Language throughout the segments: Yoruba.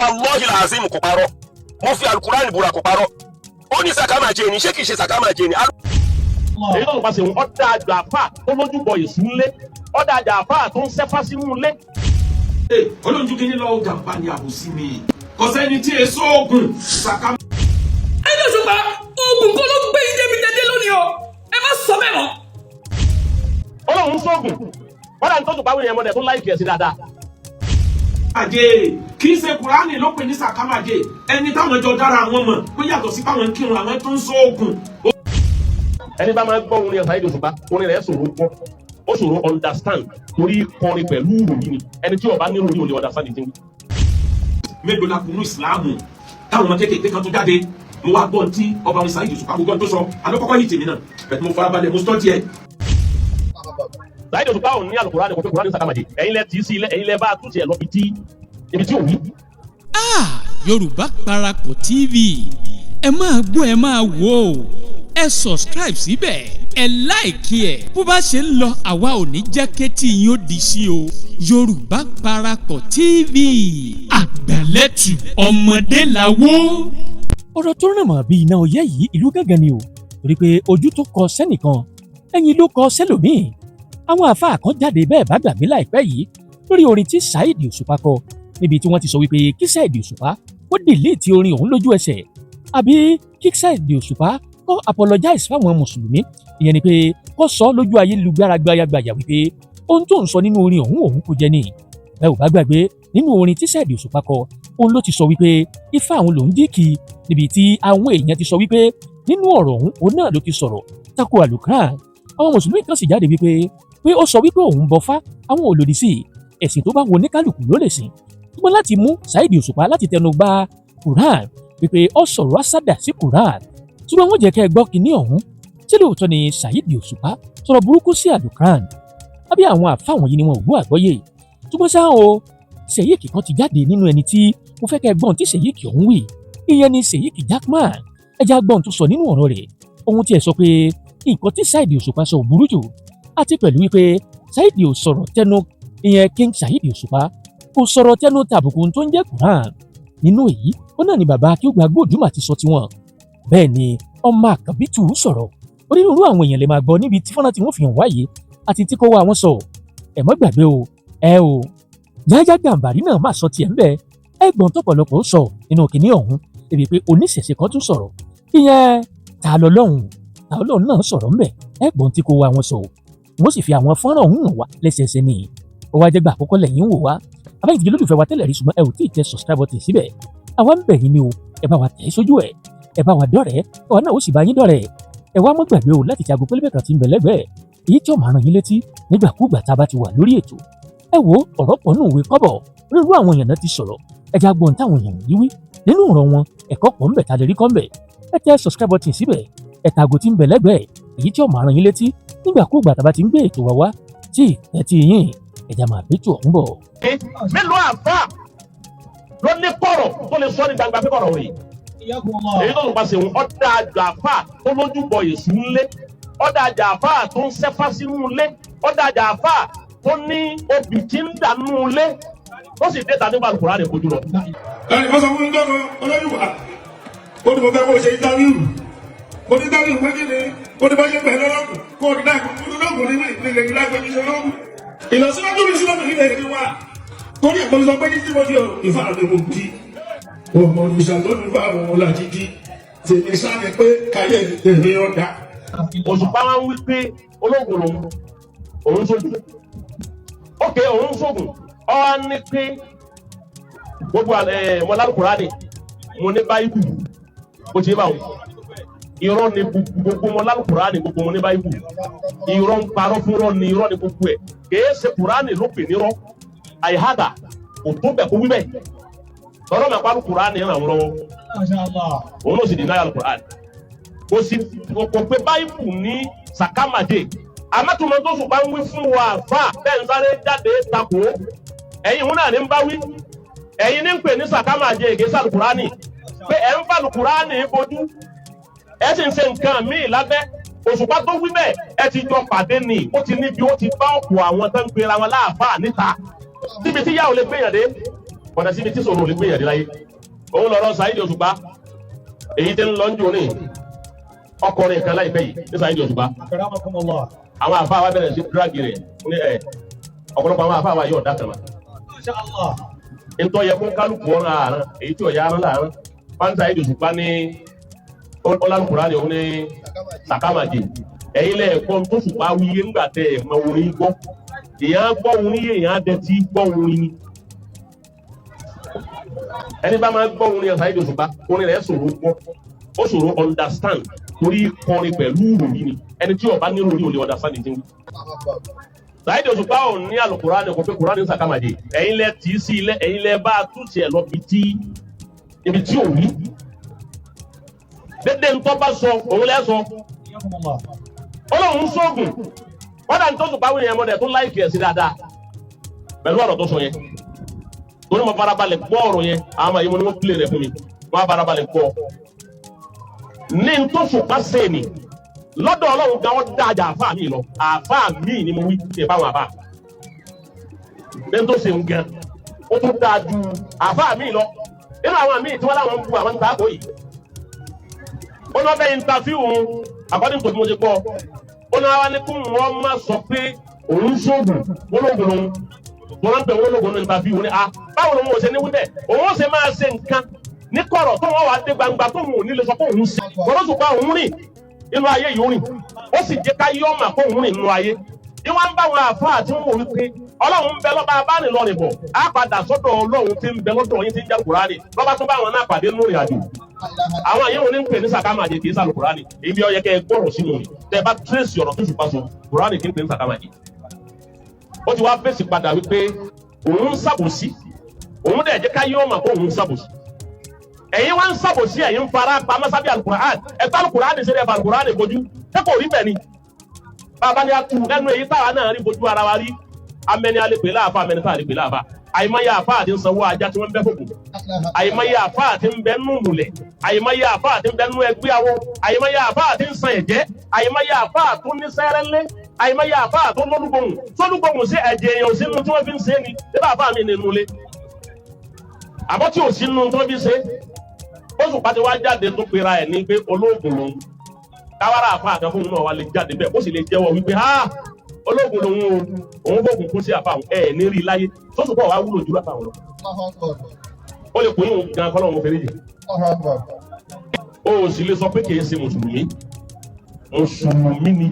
Wallahi làzim, kò parọ́. Mo fi Alukurani búra, kò parọ́. Ó ní sàkámàjẹ ni. Ṣé kìí ṣe sàkámàjẹ ni? Èyí tó ń pàṣẹ òun ọ̀dà àjọ àfà tó lójúbọ èṣù ńlé, ọ̀dà àjọ àfà tó ń sẹ́fá sínú ilé. Olóńjú kìíní lọ, jàǹbá ni, àbòsí ni, kò sẹ́ni tí èso oògùn sàkà. Ẹni Òṣùpá, oògùn kọ́ ló gbé yín débi dédé lónìí o. Ẹ má sọ bẹ́ẹ̀ mọ́. Ọlọ́run sóògùn wọ́n dà ní tọ́jú pàwọn èèyàn mọ́dẹ̀ tó láìkì ẹ̀ sí dáadáa. Àjẹ kì í ṣe Kùránì ló pè ní sàkámàjẹ. Ẹni táwọn jọ dára àwọn mọ̀ pé yàtọ̀ sí páwọn ń kírun, àwọn tó ń sọ oògùn. Ẹni bá máa gbọ́ orin Saheed Òṣùpá, orin rẹ̀ ṣòro gbọ́, ó ṣòro understand, torí kọrin pẹ̀lú ìròyìn ni. Ẹni tí ó bá ní ìròyìn ò lè understand ìdí. Mélòó la kunu Ìsìláàmù táwọn ọmọ kéékèèké kan tó jáde? Mo wá gbọ́n tí ọba orin Saheed Òṣùpá, gbogbo tó sọ alọ́kọ́kọ́ yìí tèmi náà bẹ̀rẹ̀, mo farabalẹ̀, mo sọ́ tiẹ̀. Saheed Òṣùpá ò ní Àlùkùránì kò pé Kùránì sàkámàjẹ. Ẹ̀yin lẹ tì í sí ilẹ̀, ẹ̀yin lẹ bá túnṣe ẹ̀ lọ bí tí ibi tí ò wí. Ah, Yorùbá Parapọ̀ TV, ẹ máa gbọ́, ẹ máa wò ó. Ẹ subscribe síbẹ̀, ẹ like ẹ̀. Bó bá ṣe ń lọ, àwa ò ní jẹ́ kétí yín ó di sí o. Yorùbá Parapọ̀ TV, àgbàlẹ́tù ọmọdé làwọ́. Ọ̀rọ̀ tó ràn mọ́ bí iná ọyẹ́ yìí, ìlú gángan ni o, torí pé ojú tó kọ sẹ́nìkan, ẹ̀yìn ló kọ sẹ́lòmíì. Àwọn àáfàá kan jáde bẹ́ẹ̀ bá gbàgbé láìpẹ́ yìí lórí orin tí Saheed Òṣùpá kọ, níbi tí wọ́n ti sọ wípé kí Saheed Òṣùpá ó delete orin òun lójú ẹsẹ̀, àbí kí Saheed Òṣùpá kó apologize fáwọn mùsùlùmí. Ìyẹn ni pé kó sọ lójú ayélujára gbayagbaya wípé ohun tó ń sọ nínú orin òun, òun kò jẹ ní. Ẹ ò bá gbàgbé, nínú orin tí Saheed Òṣùpá kọ, òun ló ti sọ wípé ifá àwọn lòún jí kì í, níbi tí àwọn èèyàn ti sọ wípé nínú ọ̀rọ̀ òun, òun náà ló ti sọ̀rọ̀ tako àlùkùránì. Àwọn mùsùlùmí kan sì jáde wípé pé ó sọ wípé òun bọfá, àwọn ò lòdì sí i, ẹ̀sìn tó bá wo oníkálukú ló lè sìn. Ṣùgbọ́n láti mú Saheed Òṣùpá láti tẹnu gba Quran, wípé ó sọ̀rọ̀ asádà sí Quran. Ṣùgbọ́n wọ́n jẹ́ kẹ́ ẹ gbọ́ kínní ọ̀hún. Ṣé lóòótọ́ ni Saheed Òṣùpá sọ̀rọ̀ burúkú sí àlùkùránì, àbí àwọn àfáà wọ̀nyí ni wọn ò gbọ́ àgbọ́yé? Ṣùgbọ́n ṣá o, Sheikh kan ti jáde nínú ẹni tí mo fẹ́ kẹ́ ẹ gbọ́n tí Sheikh ọ̀hún wí. Ìyẹn ni Sheikh Jackman. Ẹ já gbọ́n tó sọ nínú ọ̀rọ̀ rẹ̀. Ohun tí ẹ sọ pé nǹkan tí Saheed Òṣùpá sọ ò burú jù, àti pẹ̀lú wípé Saheed ò sọ̀rọ̀ tẹnu, ìyẹn King Saheed Òṣùpá kò sọ̀rọ̀ tẹnu tàbùkù tó ń jẹ́ Quran. Nínú èyí ó náà ni bàbá Akéwùgbà Gbòdúmà ti sọ tiwọn. Bẹ́ẹ̀ ni ọmọ Àkànbí tù ú sọ̀rọ̀. Onírúurú àwọn èèyàn lè máa gbọ́ níbi tí fọ́nrán tí wọ́n fi hàn wáyé àti tí kò wá wọn sọ. Ẹ má gbàgbé o, ẹ o Yáyá Gàmbàrí náà má sọ tiẹ̀ ń bẹ́ẹ̀. Ẹ̀gbọ́n tọ̀pọ̀lọpọ̀ sọ nínú kìnìún ọ̀hún, débi pé oníṣẹ̀ṣe kan tún sọ̀rọ̀. Ìyẹn ta lọ lọ́hùn, ta lọ́hùn náà sọ̀rọ̀ ńbẹ̀. Ẹ̀gbọ́n tí kò wá wọn sọ, wọ́n sì fi àwọn fọ́nrán ọ̀hún hàn wá lẹ́sẹẹsẹ ni. Ó wá jẹ́ gbà àkọ́kọ́ lẹ́yìn wò wá, àbáyé ìdílé olólùfẹ́ wa tẹ́lẹ̀ rí, ṣùgbọ́n ẹ ò tí ì tẹ subscribe button síbẹ̀, àwa ń bẹ̀ yín ni o. Ẹ bá wa tẹ̀ ẹ́ sójú ẹ̀, ẹ bá wa dọ̀rẹ́, àwa náà ó sì bá yín dọ̀rẹ́. Ẹ wá mọ́ gbàgbé o láti ti aago pélébé kan tí ń bẹ lẹ́gbẹ̀ẹ́, èyí tí ó máa rán yín létí nígbàkúùgbà tá a bá ti wà lórí ètò. Ẹ wo, ọ̀rọ̀ pọ̀ nù ìwé kọ́bọ̀. Onírúurú àwọn èèyàn náà ti sọ̀rọ̀. Ẹ já gbọ́n táwọn èèyàn yìí wí nínú ọ̀rọ̀ wọn. Ẹ̀kọ́ pọ̀ ń bẹ tá a lè rí kọ́ ń bẹ̀. Ẹ tẹ subscribe button síbẹ̀, ẹ ta aago tí ń bẹ lẹ́gbẹ̀ẹ́, èyí tí ó máa rán yín létí nígbàkúùgbà tá a bá ti ń gbé ètò wa wá tí ẹ ti yín. Ẹ já máa bẹ́tù ọ̀hún bọ̀. Mélòó àfà ló ní kọ̀rọ̀ tó lè sọ ní gbangba pé kọ̀rọ̀ rèé? Èyí tó ń pàṣẹ òun ọ̀dà àjọ àfà tó lójú bọ èṣù ńlé, ọ̀dà àjọ àfà tó ń sẹ́fá sínú ilé, ọ̀dà àjọ àfà tó ní obì tí ń dànù ilé, ó sì dé ta nígbà Kùránì kojú lọ. Ẹnì kan sọ fún mi dọ́kan olóyúnwà, ó ní mo fẹ́ kó ṣe interview. Mo ní interview pé kí ni? Ó ní bá ṣe pẹ̀lú ọlọ́gùn kó o ní náà ológun ní ilẹ̀ ìlú lágbẹ́ ní ṣológun ìlọsíwájú mi sílẹ̀ nílẹ̀ ìlú wa, torí ẹ̀kọ́ sọ pé ní tí mo di ìfà mi mo di ọmọ òrìṣà tó ní bá àwọn ọ̀làjídí tèmi sáré pé káyé tèmi ọ̀dà. Òṣùpá máa ń wí pé ológun lòun, òun sójú ókè, òun sógun. Ọ wá ní pé gbogbo ẹ mọ lálùkùránì, mo ní báyìbù, bó ti bá wọn. Irọ́ ni gbogbo mọ lálùkùránì, gbogbo mo ní báyìbù. Irọ́ ń parọ́ fún irọ́ ni, irọ́ ni gbogbo ẹ̀. Kìí ṣe Kùránì ló pè nírọ́ àyíhádà, kò tó bẹ̀ kó wí bẹ́ẹ̀. Tọ́rọ́ mi pa Kùránì ràn wọ́n lọ́wọ́, òun náà sì dì náà Kùránì. Kò sí, kò pé báyìbù ní sàkámàdé. Àmọ́tòmọ́ tó sùn bá ń wí fún wa fà bẹ́ẹ̀ ń sáré jáde takò. Ẹ̀yin ìhun náà ní ń bá wí. Ẹ̀yin ní ń pè ní sàkámàdé, èké sàlùkùránì, pé ẹ̀ ń fàlùkùránì bojú, ẹ̀ sì ń ṣe nǹkan míì lábẹ́. Òṣùpá tó wí bẹ́ẹ̀, ẹ ti jọ pàdé ni. Ó ti níbi ó ti bá ọ̀pọ̀ àwọn tó ń pera wọn láàfáà níta, níbi tí yàwó lè gbéyàn dé. Kọ̀dà síbi tí sòrò ò lè gbé yàrá láyé. Òun lọ̀rọ̀ Saheed Òṣùpá èyí tí ń lọ ń jò ní ọkùnrin kan láìpẹ́ yìí ní Saheed Òṣùpá. Àwọn àfa wa bẹ̀rẹ̀ sí dírágì rẹ̀ ní ẹ̀ ọ̀pọ̀lọpọ̀ àwọn àfa wa yóò dá kàmá. Ntọ́ yẹ kó kálukú ọ̀ràn àrùn èyí tí ọ̀yà arán láàrán wọn Saheed Òṣùpá ní ọlálùkùrá ni òun ní sàkámàjì. Ẹ̀yin lẹ́ẹ̀kọ́ tó Òṣùpá wíyé ńgbà tẹ ẹ̀ mọ orin gbọ́. Èèyàn gbọ́ orin yé, èèyàn dẹ tí gbọ́ orin ni. Ẹni bá máa gbọ́ orin Saheed Òṣùpá, orin rẹ̀ ṣòro gbọ́, ó ṣòro understand, torí kọrin pẹ̀lú ìròyìn ni. Ẹni tí ó bá ní ìròyìn ò lè understand ní ti wí. Saheed Òṣùpá ò ní Àlùkùránì kò pé Kùránì sàkàmàdé. Ẹ̀yin lẹ tì í sí ilẹ̀, ẹ̀yin lẹ bá a túnṣe ẹ̀ lọ bí tí ibi tí ò wí. Dédé ntọ́ bá sọ òun lẹ́ sọ. Ọlọ́run sóògùn wọ́n dà ní tó Òṣùpá wí yẹn mọ́dẹ̀ tó láìkì ẹ̀ sí dáadáa pẹ̀lú ọ̀rọ̀ tó sọ yẹn, torí mo farabalẹ̀ gbọ́ ọ̀rọ̀ yẹn. Àwọn àyè mo ní wọ́n pílè rẹ̀ fún mi, wọ́n á farabalẹ̀ gbọ́. Ní tó Òṣùpá sẹ́ni lọ́dọ̀ Ọlọ́run gan, wọ́n dájà àfáà mi lọ. Àfáà mi ni mo wí ní ìbáwọn àfáà ní tó ṣe ń gan, ó tún dáa ju àfáà mi lọ nínú àwọn míì tí wọ́n láwọn ń bu àwọn ń ta àpò yìí. Ó lọ bẹ́ interview òun, according to bí mo ṣe gbọ́, ó náà wá ní kó wọ́n má sọ pé òun ṣoògùn, olóògùn lòun. Wọ́n máa ń pè wọ́n lóògùn ní interview ní a báwo lòun ò ṣe ní wí bẹ́ẹ̀, òun ó ṣe máa ṣe nǹkan ní kọ̀rọ̀ tó wọ́n wà dé gbangba tó òun ò ní lè sọ pé òun ṣe. Wọ́n ló sùn pa òun rìn inú ayé yìí, ó rìn, ó sì jẹ́ ká yọ́ mà kó òun rìn nínú ayé. Ní wọ́n ń bá wọn àfáà tí wọ́n wò wípé Ọlọ́run ń bẹ lọ́ba abánilọ́rìn bọ̀, á padà sọ́dọ̀ Ọlọ́run tí ń bẹ lọ́dọ̀ yín tí ń jẹ́ Kùránì lọ́ba tó bá wọn náà pàdé nínú ìrìn àjò. Àwọn àyẹ̀wò ní ń pè ní sàkámàjẹ, kì í sàlù Kùránì. Ibi ó yẹ kẹ́ ẹ gbọ́rọ̀ sínú ni tẹ́ ẹ bá trace ọ̀rọ̀ tó ṣùpá sọ, Kùránì kì í pè ní sàkámàjẹ. Ó ti wá fèsì padà wípé òun ń ṣàbòsí, òun dẹ̀ jẹ́ ká yọ́ mà kó òun ń ṣàbòsí. Ẹ̀yin wá ń ṣàbòsí, ẹ̀yin ń fara pamọ́ sábẹ́ Alukur'an. Ẹgbẹ́ Alukur'an ṣe é fa Alukur'an bojú, ṣé kò rí bẹ́ẹ̀ ni? Bàbá ni a tu lẹ́nu èyí táwa náà rí bojú ara wa rí. Amẹni alẹ́ pè láàfa, amẹni tá a lè pè láàfa. Àyìnmáyé àfa àti sanwó ajá tí wọ́n ń bẹ́ fòkùn, àyìnmáyé àfa àti ń bẹ́ nù múlẹ̀, àyìnmáyé àfa àti ń bẹ́ nù ẹgbẹ́ awo, àyìnmáyé àfa àti ń san ẹ̀jẹ̀, àyìnmáyé àfa àtún ní sẹ́rẹ́lẹ́, àyìnmáyé àfa àtún lólúgbòhùn sólúgbòhùn sí ẹ̀jẹ̀ èèyàn sínú tí wọ́n fi ń ṣe é ni. Nígbà àfa mi nínú ilé àbọ̀ tí ò sínú tí wọ́n fi ń ṣe é, oṣù pàtẹ wá jáde tó pera ẹ̀ ní pé olóògùn lòun. Káwárà àfa àkànfóun náà wà lè jáde bẹ́ẹ̀, ó sì lè jẹ́wọ́ wípé ha, olóògùn lòun o, òun fògùn kún sí àfa òun ẹ̀ ní rí láyé sọ́sù pọ̀ wá wúlò jùlọ àfa òun lọ. Ó lè kún yín gan kọ́ lọ́wọ́ fèrè jì. Ó sì lè sọ pé kìí ṣe mùsùlùmí. Mùsùlùmí ni,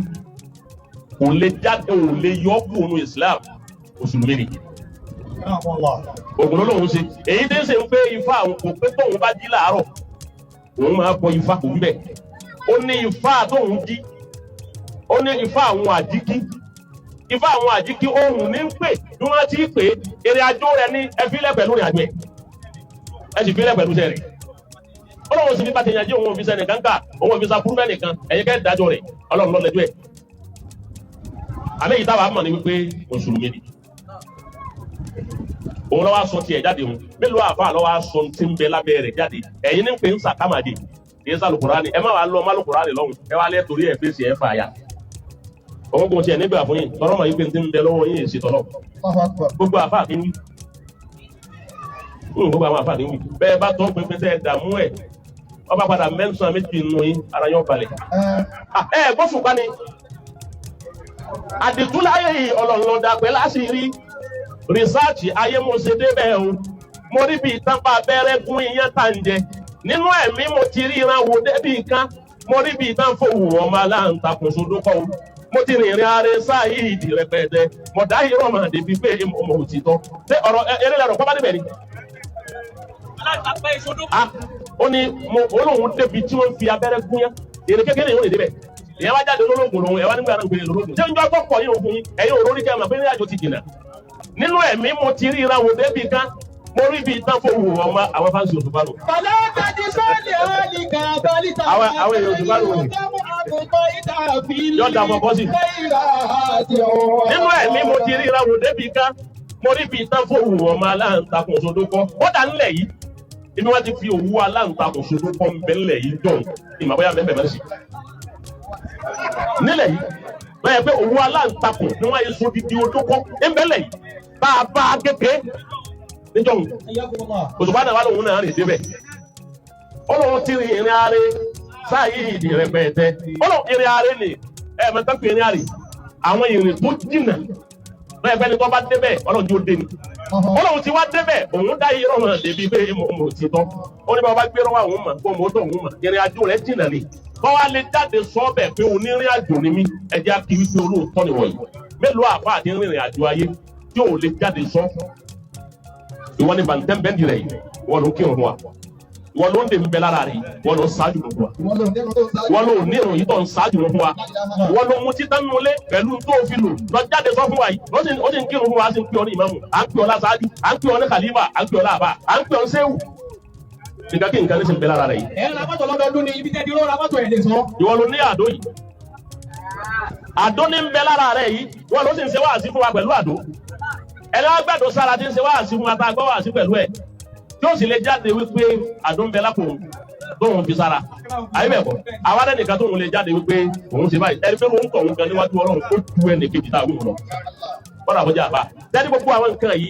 kò lè jáde, ò lè yọ ọ́ kúrò nínú Islam. Mùsùlùmí ni. Ògùn ló lòun ṣe èyí tí ń ṣe ń pé ifá àwọn kò pé tóun bá jí láàárọ̀ òun máa bọ ifá, kò wí bẹ́ẹ̀. Ó ní ifá tóun jí, ó ní ifá àwọn àjíkí, ifá àwọn àjíkí ohun ní ń pè bí wọ́n ti pè é. Èrè àjò rẹ̀ ní ẹ fílẹ̀ pẹ̀lú ìrìn àjò ẹ̀, ẹ sì fílẹ̀ pẹ̀lú iṣẹ́ rẹ̀. Ó lóun sì fi bá tẹ̀yàn jẹ́, òun òfin sẹ́nìkan ká òun òfin sa fúrúfẹ́ nìkan. Ẹ̀yin kẹ́ dájọ́ rẹ̀, Ọlọ́run ló lẹ́jọ́ ẹ̀. Àmì èyí táwa mọ̀ ní wípé mùsùlùmí ni òun. Lọ́wọ́ aṣọ tiẹ̀ jáde, òun mélòó àfa lọ́wọ́ aṣọ tí ń bẹ lábẹ́ rẹ̀ jáde. Ẹ̀yin ní pé ń sàkámàdé, kì í sàlùkùránì. Ẹ má wàá lọ málùkùránì lọ́hùn, ẹ wá lẹ́ torí ẹ̀ fèsì ẹ̀ fà ya. Òun kò tiẹ̀ nígbà fún yín tọrọ mọ̀ yín pé tí ń bẹ lọ́wọ́ yín èsì tọ́lọ̀. Gbogbo àfa kì í wí, gbogbo àwọn àfa kì í wí bẹ́ẹ̀. Bá tọ́ pínpín tẹ́ ẹ dààmú ẹ̀, ọba padà mẹ́sàn-án méjì nù yín, ara yóò balẹ̀. Ẹ gbósùn ni àdìtúláyé yìí, Ọlọ́run ló dá pẹ́ láṣìírí. Research ayé mo ṣe débẹ̀ o, mo rí bí ìtànpá abẹ́rẹ́ gún iyán tá ń jẹ nínú ẹ̀mí. Mo ti rí ìran wo débi kan, mo rí bí ìtàn fòwò ọmọ aláǹtakùn sódókọ̀ o. Mo ti rìnrìn ààrẹ sáyìí rẹpẹtẹ, mo dá irọ́ mà débi pé mo mọ̀ òtítọ́. Ṣé ọ̀rọ̀ eré lẹ́rọ̀ pápá níbẹ̀ ni? Ah, ó ní mo olóhùn débi tí wọ́n fi abẹ́rẹ́ gún yán. Èrè kékeré yóò lè débẹ̀. Ìyẹn wá jáde ológun lòun ẹ wá nígbà náà gbèrè lológun. Ṣé ń jọ gbọ́ pọ̀ yín òfin yín? Ẹ̀yin òrórí kẹ́ ẹ̀ mọ̀ pé ní àjò ti jìnnà nínú ẹ̀mí. Mo ti rí ìran wò débi kan, mo rí ibi ìtàn fowó ọmọ àwọn fans Òṣùpá lò. Àwọn èèyàn Òṣùpá lò ní. Yóò dà fún bọ́sì. Nínú ẹ̀mí mo ti rí ìran wò débi kan, mo rí ibi ìtàn fowó ọmọ aláǹtakùn sódókọ́. Ó dà nílẹ̀ yìí, ibi wọ́n ti fi òwú aláǹtakùn sódókọ́ ń bẹ nílẹ̀ yìí dùn ìmọ̀ bóyá bẹ́ẹ̀ bẹ́ẹ̀ sí. Nílẹ̀ yìí bẹ́ẹ̀ pé òwú aláǹtakùn ni wọ́n yẹ so didi odókọ́ ń bẹ nílẹ̀ yìí bá a bá a kékeré. Níjọ́hun Òṣùpá náà wà lóhun náà rìn débẹ̀. Ọlọ́run ti rìn ìrìn àárẹ̀ sáàyè ìdì rẹpẹtẹ. Ọlọ́run ìrìn àárẹ̀ ni ẹ mẹ́ta pé ìrìn àárẹ̀ àwọn ìrìn tó jìnà lọ́yẹ̀ pẹ́ni tó bá débẹ̀, Ọlọ́run tí ó dé ni. Ọlọ́run ti wá débẹ̀, òun dá irọ́ náà débi pé mo ti tán. Ó ní bá gbé rọ́wọ́ àwọn mọ̀ kó mo tó òun mọ̀, ìrìn àjò rẹ̀ jìnà ni. Kọ́ wa lè jáde sọ bẹ̀ pé onírìn àjò ni mí. Ẹ jẹ́ á kí wípé olóòótọ́ ni wọ̀nyí. Mélòó àfa àti rìnrìn àjò ayé tí ò lè jáde sọ? Ìwọ ni bàǹtẹ́ǹbẹ́ǹdì rẹ̀ yìí, ìwọ ló ń kírun fún wa, ìwọ ló ń dè ń bẹ lára rẹ̀, ìwọ ló ń ṣáájú fún wa, ìwọ ló ní ìròyìn tó ń ṣáájú fún wa, ìwọ ló mú títán nulẹ̀ pẹ̀lú tó fi lò lọ jáde sọ fún wa yìí. Ó sì ń kírun fún wa, á sì ń pè ọ ní ìmáàmù, à ń pè ọ láṣáájú, à ń pè ọ ní khalifa, à ń pè ọ láàbà, à ń pè ọ ní sẹ́wù. Nǹkan kí nǹkan ní sì ń bẹ lára rẹ̀ yìí. Ẹ ra mọ́tò lọ́dọọdún ni, ibi tẹ́ di ló ra mọ́tò ẹ̀ lè sọ. Ìwọ ló ní àdó yìí, àdó ní ń bẹ lára rẹ̀ yìí. Ìwọ ló sì ń ṣe wáàsí fún wa pẹ̀lú àdó. Ẹni wá gbàdó sára tí ń ṣe wáàsí fún wa, tá a gbọ́ wáàsí pẹ̀lú ẹ̀, tí ó sì lè jáde wípé àdó ń bẹ lápò tóun fi sára. Àyè bẹ́ẹ̀ kọ́, àwa dẹ́ nìkan tóun lè jáde wípé òun ṣe báyìí. Ẹni pé òun kọ̀ òun gan níwájú Ọlọ́run, ó ju ẹnì kejì tá a wíwò lọ kọ́dà bọ́jà àbá dẹ́ni. Gbogbo àwọn nǹkan yìí,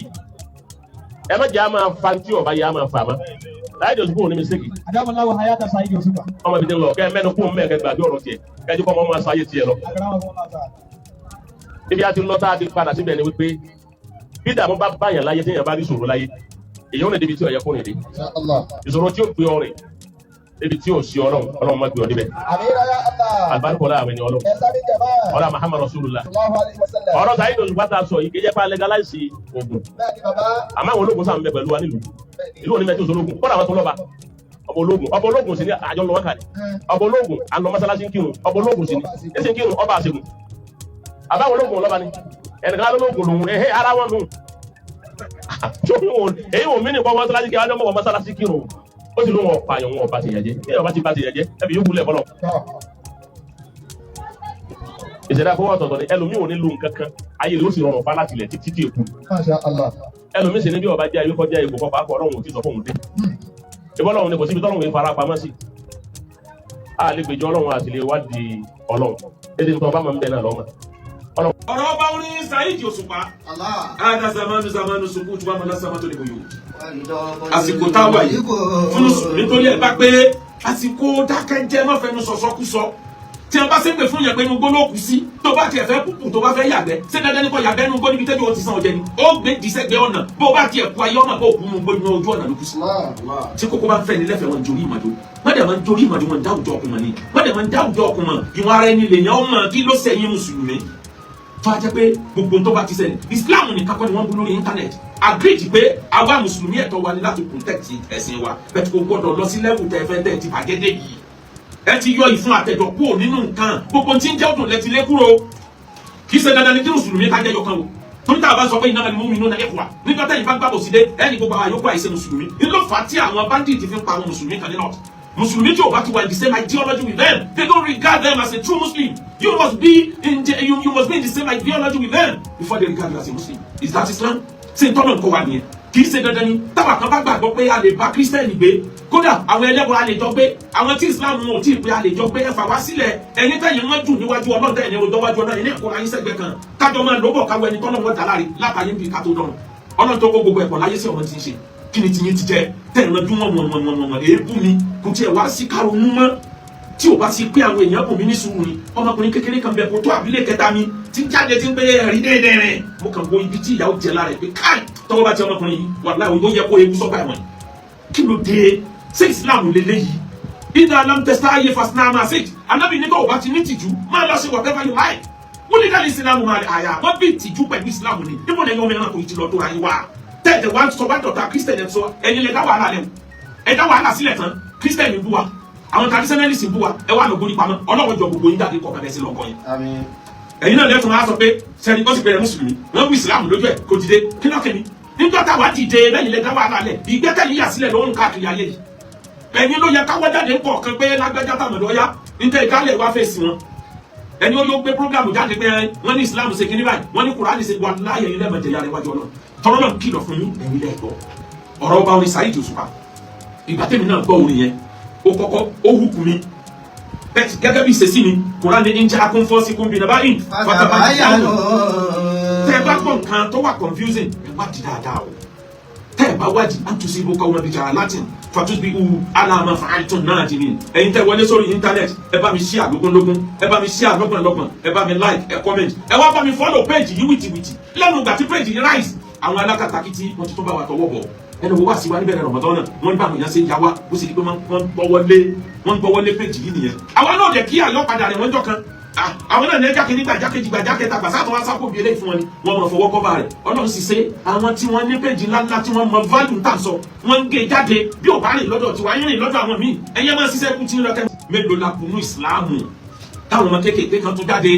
ẹ má jẹ́ àmà fa tí ọba yìí àmà fà má láyé jọ sùkúrù ní mistake. Adamallahu hayata Saheed Osupa. Ọmọ ibi tí ń lọ, kẹ mẹ́nu kún mẹ́ẹ̀kẹ́ gbàgbé ọ̀rọ̀ tiẹ̀, kẹjú kọ́ ọmọ ọmọ sáyé tiẹ̀ lọ. Ibi a ti lọ tá a ti padà síbẹ̀ ni wípé bí ìdààmú bá báyàn láyé, téèyàn bá rí ìṣòro láyé, èyàn ò ní débi tí ó yẹ kó rìn dé. Ìṣòro tí ó gbé ọ rìn débi tí ò sí Ọlọ́run, Ọlọ́run má gbé ọ débẹ̀. Àlùbáríkọ láàrin ni Ọlọ́run ọlá Muhammad Rasulullah. Ọ̀rọ̀ Saheed Òṣùpá tá a sọ yìí kéjẹ́ pa legalize oògùn, àmọ́ àwọn ológun sáà ń bẹ pẹ̀lú wa nílùú ìlú òní mẹ́tí òṣòlógún. Kọ́dà àwọn tó lọ́ba ọba ológun, ọba ológun sì ni àjọ lọ́wọ́ kàní. Ọba ológun à ń lọ mọ́sálásí ń kírun, ọba ológun sì ni ẹsẹ̀ ń kírun ọba àṣegùn. Àbáwọn ológun lọ́ba ni ẹnìkan lólógun lòun ẹ̀hẹ́ ara wọn nù. Èyí wò mí nìkan mọ́sálásí kí wọ́n mọ̀ mọ́sálásí kírun, ó sì lóun ọ̀pá àyàn wọn ọba ti yẹn jẹ́. Bí ọba ti bá ti yẹn jẹ́, ẹbí yóò kúlẹ̀ fọlọ́. Ìṣẹ̀dá fọwọ́ ọ̀tọ̀ọ̀tọ̀ ni. Ẹlòmíì ò ní lu nǹkan kan, ayé rẹ̀ ó sì rọrùn fún láti ilẹ̀ títí tí èkú. Ẹlòmíì sì ní bí ọba jẹ́ ayé kọjá ipò kọfà akọ, Ọlọ́run ò tí sọ fóun dé ìbọn. Ọlọ́run ni kò síbi tọ́lọ́run yìí fara pamọ́ sí. A lè gbèjọ Ọlọ́run àti lè wádìí Ọlọ́run ètò ìtọ́ ọba máa ń bẹ náà lọ́mọ. Ọ̀rọ̀ ọba orin Saheed Òṣùpá, ada zamanu zamanu sukutu wa mọ̀lá samatu lè bòyò. Àsìkò táwa yìí fún mùsùlùmí torí ẹ bá pé àsìkò dákẹ́jẹ́, má fẹnu sọ̀sọ́kúsọ. Tí a bá ṣépè fún yẹn pé inú gbó ló kù sí, tó bá tiẹ̀ fẹ́ kúkú, tó bá fẹ́ yàgbẹ́, ṣé dandan ní kò yàgbẹ́ inú gbó níbi tẹ́jú o ti san ọ̀jẹ̀ ni ó gbé dìísẹ́gbẹ́ ọ̀nà? Bó o bá tiẹ̀ kú, ayé ọmọ bó o kú inú gbó, inú ojú ọ̀nà ló kù sí. Tí kókó bá ń fẹ́ ni lẹ́fẹ̀ẹ́, wọn jorí ìmàdó, wọ́n dẹ̀ máa ń jorí ìmàdó, wọn dáwùjọ ọkùnrin ni, wọ́n dẹ̀ máa ń dáwùjọ ọkùnrin. Ìwọ̀n ara ẹni lèèyàn ọmọ. Kí ló sẹ́yìn mùsùlùmí tó a jẹ́ pé gbogbo tó bá ti ṣẹlẹ̀, Islam nìkan kọ́ ni wọ́n ń bú lórí internet? Agreed pé àwa mùsùlùmí, ẹ̀tọ́ wa ni láti protect ẹ̀sìn wa, bẹ́ẹ̀ kò gbọ́dọ̀ lọ sí level tẹ́ fẹ́ tẹ́ ti bàjẹ́ dé yìí. Ẹ ti yọ ìfun àtẹ̀dọ̀ kúrò nínú nǹkan, gbogbo tí ń jẹ́ ọdún lẹ ti lé kúrò. Kì í ṣe dandan ni kí mùsùlùmí ká jẹ́ yọkan o, torí tá a bá sọ pé innamal mu'minuna ikhwa, nígbà tẹ́yìn bá gbàgbọ́ sí dé ẹni gbogbo àwọn àyókù àìṣe mùsùlùmí ńlọ fà á tí àwọn bandit fi ń pa àwọn mùsùlùmí kan ní north. Mùsùlùmí tí o bá ti wà in the same ideology with them, they don't regard them as a true Muslim. You must be in the same ideology with them before they regard you as a Muslim. Is that Islam? Ṣé n tọ́nà nǹkan wa nìyẹn? Kì í ṣe dandan ni. Táwa kan bá gbàgbọ́ pé a lè bá kírísítẹ́nì gbé, kódà àwọn ẹlẹ́bọ a lè jọ gbé, àwọn tí Islam wọn ò tí ì pé a lè jọ gbé, ẹ fà wá sílẹ̀. Ẹ̀yin tẹ̀yìn wọn jù níwájú Ọlọ́run, tẹ̀yìn rojọ́ wájú Ọlọ́run, ẹ̀yin kóra yín sẹ́gbẹ́ kan, kájọ máa lóbọ̀, káwọ ẹni tọ́lọ́ wọn dà láre látàyè ń bi ká tó dọ̀run. Ọlọ́run tó kó gbogbo ẹ̀kọ́ láyé sí ọmọ tí ń ṣe kí ni tiyín ti jẹ tẹ̀yìn lọ́dún wọn wọn wọn wọn wọn èébú mi kò tiẹ̀ wá sí karùn-ún mọ́. Tí o bá ti pé àwọn èèyàn bùn mí ní sùúrù ni. Ọmọkùnrin kékeré kan bẹ kó tó àbílẹ̀ kẹta mi tí ń jáde, tí ń gbé ẹ̀rí déédéé rẹ̀. Mo kàn wo ibi tí ìyàwó jẹ lára ẹ̀ pé káì, tọwọ́ bá ti ọmọkùnrin yìí, wàláhì, ó yẹ kó ewu sọ́gbà ẹ̀wọ̀n. Kí ló dé? Ṣé Islam lélẹ́yìí? Idha lam tastahi fasna ma shi'ta. Anábì nígbà ò bá ti ní tìjú, máa lọ sí whatever you like. Wọ́n ní dáná Islam máa àyà wọ́n bí tìjú pẹ̀lú Islam ni. Níbo ni ẹ̀yin ọmọ ẹranko yìí ti lọ tó ra yín wá tẹ́ẹ̀tẹ̀ wá sọ wá dọ̀tà Christian? Ẹ̀ sọ ẹ̀yin lẹ dá wàhálà lẹ̀, ẹ̀ dá wàhálà sílẹ̀ tán. Christian ń bú wa, àwọn traditionalist ń bú wa, ẹ wà lógo nípa mọ́. Ọlọ́wọ́ jọ gbogbo yín jáde kọ̀ kàbẹ́ sí lọ́kọ yẹn. Ẹ̀yin náà lẹ́tọ̀ọ́ máa sọ pé sẹ́ni ó sì bẹ̀rẹ̀ mùsùlùmí, wọ́n bú Islam lójú ẹ̀ kò dìde. Kí lọ́kẹ́ mi nígbà táwa dìde lẹ́yìn lẹ́dá wàhálà lẹ̀, ìgbẹ́kẹ̀lé yà sílẹ̀ ló ń káàkiri ayé yìí. Ẹ̀yin ló yẹ káwọ́ jáde ń kọ̀ọ̀kan pé lágbájá tàmọ̀dọ̀ ọ̀yá níta ìkálẹ̀ wá fèsì wọn. Ẹni ó ló gbé program jáde pé wọ́n ní Islam ṣe kíní báyìí, wọ́n ní Kùránì ṣe wà láàyè. Ẹ̀yin lẹ́mọ̀jẹ̀ yára iwájú Ọlọ́run tọ́rọ́ náà kìlọ̀ fún yín, ẹ̀yin lẹ́ẹ̀gbọ́. Ọ̀rọ̀ ọba orin Saheed Òṣùpá, ìgbà tèmi náà gbọ́ orin yẹn, ó kọ́kọ́ ó hùkù mi bẹ́ẹ̀ gẹ́gẹ́ bí ìṣesí mi. Kùránì ní jẹ́ akúnfọ́síkún bíi nàbáyìn fatabayyanu. Tẹ́ ẹ bá gbọ́ nǹkan tó wà confusing, ẹ wá di dáadáa o. Tẹ́ ẹ Tẹ́ ẹ̀ bá wádìí, àtúnṣe ibò kọ́ wọn bí jàrá latin fatusbi u alama fa'altum nadimin. Ẹ̀yin tẹ́ wọlé sórí internet, ẹ bá mi share lógúnlógún, ẹ bá mi share lọ́gbọ̀nlọ́gbọ̀n, ẹ bá mi like, ẹ comment, ẹ wá bá mi follow page yìí wìtìwìtì. Lẹ́nu ìgbà tí page yìí rise, àwọn alákatakítí wọ́n ti tún bá wa tọwọ́ bọ̀. Ẹnu wo wá sí wa níbẹ̀rẹ̀ Ramadan náà, wọ́n ní báwọn èèyàn ṣe ń ya wá, ó sì di pé wọ́n gbọ́wọ́lé page yìí nìyẹn. Àwa náà dẹ̀ kí àyọ̀padà rẹ̀ wọ́n jọ kan. Àwọn náà ní ẹja kìíní gbàjá kejì, gbàjá kẹta, gbàsá tó wá sápò bí eléyìí fún wọn ni wọ́n mọ̀ fọwọ́ kọ́ba rẹ̀. Ọlọ́run sì ṣe àwọn tí wọ́n ní péjì ńláńlá tí wọ́n mọ value tá à ń sọ, wọ́n ń gé jáde. Bí ò bá rìn lọ́dọ̀ tiwa, ń rìn lọ́dọ̀ àwọn míì. Ẹ̀yẹ́ máa ṣiṣẹ́ kú tí ń lọ́kẹ́. Mélòó la kùnú ìsìláàmù táwọn ọmọ kéékèèké kan tún jáde?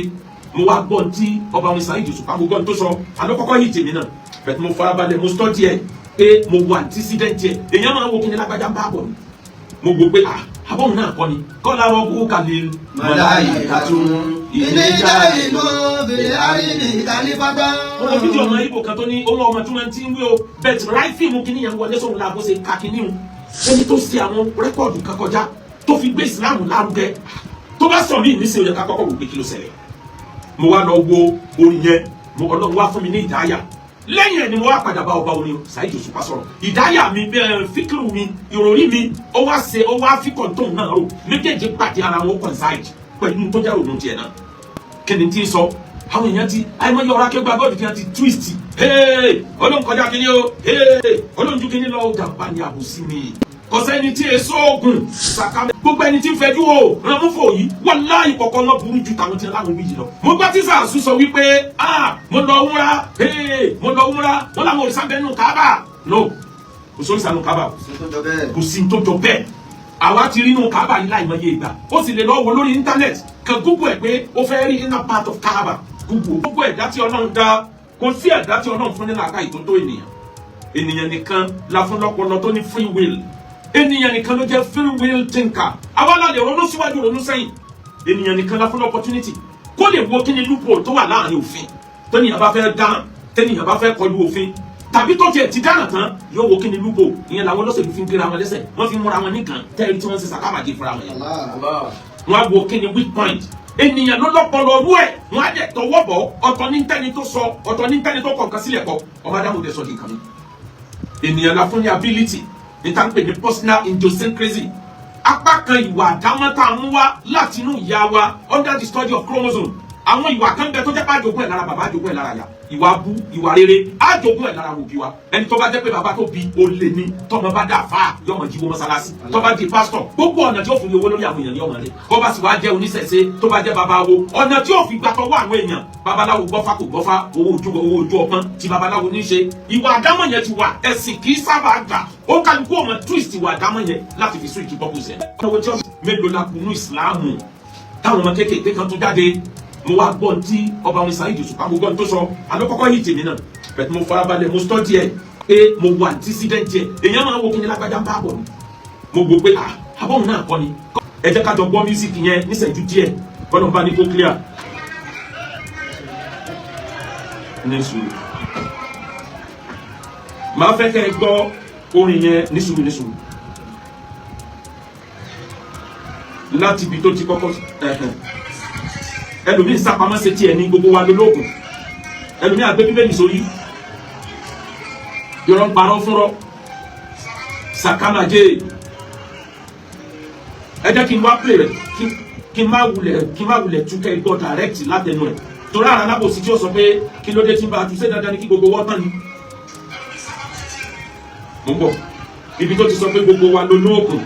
Mo wá gbọ́ tí ọba wọn Saheed Òṣùpá, mo gbọ́ tó sọ àlọ́kọ́kọ́ yìí tèmi náà bẹ̀tẹ̀. Mo farabalẹ̀, mo study ẹ̀ pé mo wà antecedent ẹ̀. Èèyàn máa wo kí ni lágbájá ń bá bọ̀ ni. Mo gbọ́ pé ah, abọ́hùn náà kọ́ ni kọ́lá rọ́bù kàlẹ́. Màláìkàtún ìníjà ìlú bìrì àrídì kàlífàtà. Mo wo fídíò ọmọ Ibo kan tó ní owó ọmọ tí wọ́n ti ń wí o bẹ́ẹ̀ ráì fíìmù kìíní yẹn wọlé sóhun làbó ṣe ka kìíní o. Ẹni tó ṣe àwọn record kan kọjá tó fi gbé ìsìláàmù lárugẹ, tó bá sọ mí nísìnyí, ó yẹ ká kọ́kọ́ wò pé kí ló ṣẹlẹ̀. Mo wá lọ wo orin yẹn, mo Ọlọ́run wá fún mi ní ìdáyà. Lẹ́yìn ẹ̀ ni mo wá padà bá ọba orin Saheed Òṣùpá sọ̀rọ̀. Ìdáyà mi bẹ́ẹ̀, fíkìrù mi, ìròrí mi, ó wá ṣe, ó wá fíkọ̀ tóun náà rò, méjèèjì pàdé ara wọn, coincide pẹ̀lú tó jẹ́ òun tiẹ̀ náà. Kí ni tí ń sọ? Àwọn èèyàn ti àìmọye ọ̀rọ̀ akẹgbẹ́ bọ́ọ̀lù tí wọ́n ti twist. Olóhùn kọjá kínní o, olóhùn ju kínní lọ. Jàmbá ni, àbòsí ni. Kò sẹ́ni tí èso oògùn sàkà. Gbogbo ẹni tí ń fẹjú o ránmúfò yìí, wàláhì, kọ̀ọ̀kan wọn burú ju tàwọn tí wọn láwọn méjì lọ. Mo gbọ́ tí sàásù sọ wípé, ah, mo lọ wúra, mo lọ wúra, wọn làwọn òrìṣà bẹ́ẹ̀ nù kábà. No, kò sóríṣà nù kábà, kò sí tó jọ bẹ́ẹ̀. Àwa ti rí nù kábà yìí láìmọye ìgbà. Ó sì lè lọ wo lórí internet kan, Google ẹ̀ pé ó fẹ́ rí inner part of Kaaba. Google gbogbo ẹ̀dá tí Ọlọ́run dá, kò sí ẹ̀dá tí Ọlọ́run fún ní làákàyè tó tó ènìyàn. Ènìyàn nìkan la fún lọ́pọlọ tó ní free will. Ènìyàn nìkan ló jẹ́ free will thinker. Àwa la lè ronú síwájú, ronú sẹ́yìn. Ènìyàn nìkan la fún opportunity kó lè wo kí ni loophole tó wà láàrin òfin. Tẹ́nìyàn bá fẹ́ dáhùn, tẹ́nìyàn bá fẹ́ kọlu òfin, tàbí tó tiẹ̀ ti dáná tán, yóò wo kí ni loophole. Ìyẹn làwọn olóṣèlú fi ń gbéra wọn lẹ́sẹ̀, wọ́n fi ń múra wọn nìkan tẹ́ẹ̀rí tí wọ́n ń ṣe sàkámàjẹ fúnra wọn yẹn. Wọ́n á wo kí ni weak point. Ènìyàn ló lọ́pọlọ ọdún ẹ̀, wọ́n á dẹ̀ tọwọ́ bọ̀. Ọ̀tọ̀ ní tẹ́ni tó sọ, ọ̀tọ̀ ní tẹ́ni tó kọ̀ nǹkan sílẹ̀ kọ. Ọmọ Adámù dẹ̀ sọ di nǹkan mi. Ènìyàn la fún ní ability ní tá ń pè ní personal idiosyncrasy, apá kan ìwà àdámọ́ tá a mú wá láti inú ìyá wa under the study of chromosome. Àwọn ìwà kan bẹ tó jẹ́ pé àjogún ẹ̀ lára bàbá, àjogún ẹ̀ lára ìyá. Ìwà abú, ìwà rere, àjogún ẹ̀ lára òbí wa. Ẹni tó bá jẹ́ pé bàbá tó bí olè ní, tọmọ bá dà fà, yọmọ jíwó mọ́sálásí. Tó bá di pásítọ̀, gbogbo ọ̀nà tí ó fi rí owó lórí àwọn èèyàn ní ọmọ rẹ̀. Bó bá sì wá jẹ́ oníṣẹ̀ṣe, tó bá jẹ́ babawo, ọ̀nà tí ó fi gbà tọwọ́ àwọn èèyàn, babaláwo gbọ́fá kò gbọ́fá, owó ojú, owó ojú ọpọ́n tí babaláwo ní í ṣe. Ìwà àdámọ̀ yẹn ti wà. Ẹ̀sìn kì í sábà gbà ó. Kálukú ọmọ twist ìwà àdámọ̀ yẹn láti fi sún ìtúbọ̀ kù sẹ́. Mélòó la kùnú ìsìláàmù táwọn ọmọ kéékèèké kan tún jáde? Mo wá gbọ́ tí ọba wọn Saheed Òṣùpá, mo gbọ́ tó sọ àlọ́kọ́kọ́ yìí tèmi náà bẹ̀tẹ̀. Mo farabalẹ̀, mo study ẹ̀ pé mo wà antecedent ẹ̀. Èèyàn máa wo kí ni lágbájá ń bá bọ̀ ni. Mo gbọ́ pé ah, abọ́hùn náà kọ́ ni. Ẹ jẹ́ ká jọ gbọ́ music yẹn níṣẹ́jú díẹ̀, bọ́lá ń bá ní kó clear. Ní sùúrù, màá fẹ́ kẹ́ ẹ gbọ́ orin yẹn ní sùúrù, ní sùúrù, láti ibi tó ti kọ́kọ́. Ẹ̀hẹ̀n, ẹlòmíín sápamọ́ ṣe tiẹ̀ ní gbogbo wa lólógùn. Ẹlòmíín àgbé bíbélì sórí, yọrọ ń parọ́ fúnrọ́ sàkámàjẹ́. Ẹ jẹ́ kí n wá play rẹ̀, kí n má wulẹ̀ túkẹ́ gbọ́ direct látẹnu ẹ̀, torí àrà alábòsí tí ó sọ pé kí ló dé tí ń bá a tún ṣe dandan ni kí gbogbo wọ́n tán ni. Mo ń bọ̀, ibi tó ti sọ pé gbogbo wa lólógùn.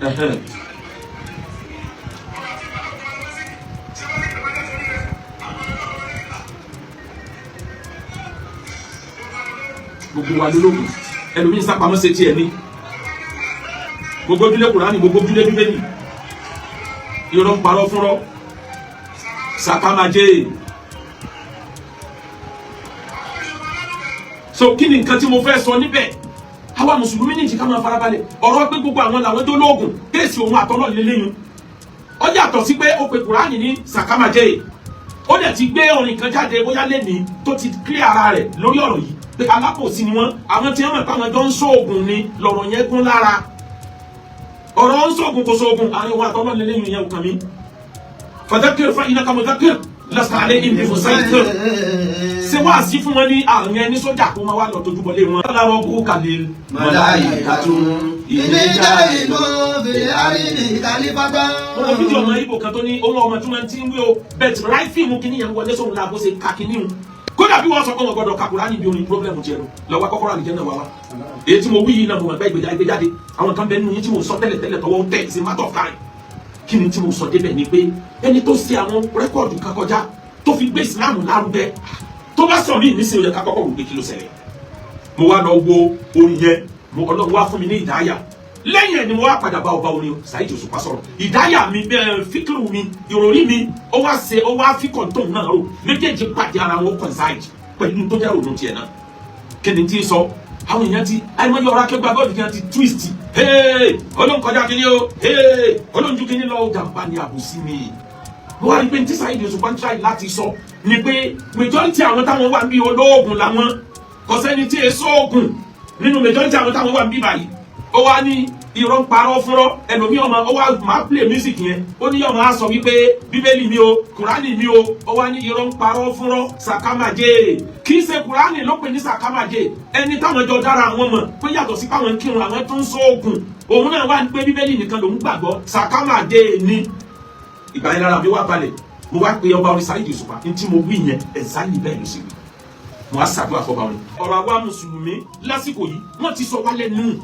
Ẹ̀hẹ́n. Gbogbo wa lólógùn. Ẹlòmíín sápamọ́ ṣe tiẹ̀ ní gbogbo ojúlé Kùránì, gbogbo ojúlé bíbélì, irọ́ ń parọ́ fúnrọ́ sàkámàjẹ́. So kí ni nǹkan tí mo fẹ́ sọ níbẹ̀? Àwa mùsùlùmí ní ìjìká máa farabalẹ̀. Ọ̀rọ̀ pé gbogbo àwọn làwọn tó lóògùn, case òun àtọ́lọ́ lélẹ́yìn. Ó yàtọ̀ sí pé ó pe Kùránì ní sàkámàjẹ́. Ó dẹ̀ ti gbé orin kan jáde bóyá lẹ́ni tó ti clear ara rẹ̀ lórí ọ̀rọ̀ yìí pé alábòsí ni wọ́n. Àwọn tí wọ́n mọ̀ pé àwọn jọ ń sóògùn ni lọ̀rọ̀ yẹn gún lára. Ọ̀rọ̀ ń sóògùn kò sóògùn, àárín wọn àtọ́lọ́ lélẹ́yìn yẹn kàn mí. Fadhakir fa innaka mudhakkir. Lasta alayhim bi musaytir. Ṣé wàá sí fún wọn ní àrùn ẹni sójà kó máa wá lọ tójú bọlé wọn. Aláwọ̀ kú kàlẹ́. Màláíkàtún ìníjà ìlú fìlẹ̀ àrídì kàlífàtà. Mo wo fídíò ọmọ Ibo kan tó ní ohun ọmọ tí wọ́n ti ń wí o, bẹ́ẹ̀ ráìfì mú kíní yẹn wọlé sóhun làbó ṣe ká kíní o. Kódà bí wọ́n sọ pé wọ́n gbọ́dọ̀ ka Kùránì bí orin, problem tiẹ̀ lọ lọ́wọ́ akọ́kọ́rọ́ àlìjẹ́ náà wá wá. Èyí tí mo wí yìí náà, mo mọ̀ pé ìgbéjáde àwọn kan bẹ nínú yín tí mo sọ tẹ́lẹ̀ tẹ́lẹ̀ tọwọ́ tẹ̀ sí matter of time. Kí ni tí mo sọ débẹ̀ ni pé ẹni tó ṣe àwọn record kan kọjá tó fi gbé Ìsìláàmù lárugẹ, tó bá sọ mí nísìnyí, ó yẹ ká kọ́kọ́ wò pé kí ló ṣẹlẹ̀. Mo wá lọ wo orin yẹn, mo Ọlọ́run wá fún mi ní ìdáyà. Lẹ́yìn ẹ̀ ni mo wá padà bá ọba orin Saheed Òṣùpá sọ̀rọ̀. Ìdáyà mi bẹ́ẹ̀, fíkìrù mi, ìròrí mi, ó wá ṣe, ó wá fíkọ̀ tóun náà rò, méjèèjì pàdé ara wọn, coincide pẹ̀lú tó jẹ́ òun tiẹ̀ náà. Kí ni tí ń sọ? Àwọn èèyàn ti àìmọye ọ̀rọ̀ akẹgbẹ́ bọ́ọ̀lù kí wọ́n ti twist. Hey, olóhùn kọjá kí ni o, hey, olóhùn ju kí ni lọ, jàǹbá ni, àbòsí ni. Mo wá rí i pé tí Saheed Òṣùpá ń try láti sọ ni pé majority àwọn táwọn wà ń bí olóògùn làwọn, kò sẹ́ni tí èso oògùn nínú majority àwọn táwọn wà ń bí báyìí. Ó wá ní irọ́ ń parọ́ fúnrọ́ ẹlòmíì ọmọ, ó wá máa play music yẹn, ó ní ọmọ á sọ wípé Bíbélì mi o, Kùránì mi o. Ó wá ní irọ́ ń parọ́ fúnrọ́ sàkámàjẹ, kì í ṣe Kùránì ló pè ní sàkámàjẹ. Ẹni táwọn jọ dára àwọn mọ̀ pé yàtọ̀ sí páwọn kírun, àwọn tó ń sọ oògùn, òun náà wà ní pé Bíbélì nìkan lòún gbàgbọ́, sàkámàjẹ ni. Ìgbà yẹn lára mi wá balẹ̀. Mo wá pe ọba orin Saheed Òṣùpá ní tí mo wí yẹn ẹ̀záyì bẹ́ẹ̀ ló ṣe wí. Mo wá ṣàdúrà fọba orin. Ọ̀rọ̀ àwa mùsùlùmí lásìkò yìí, wọ́n ti sọ wá lẹ́nu.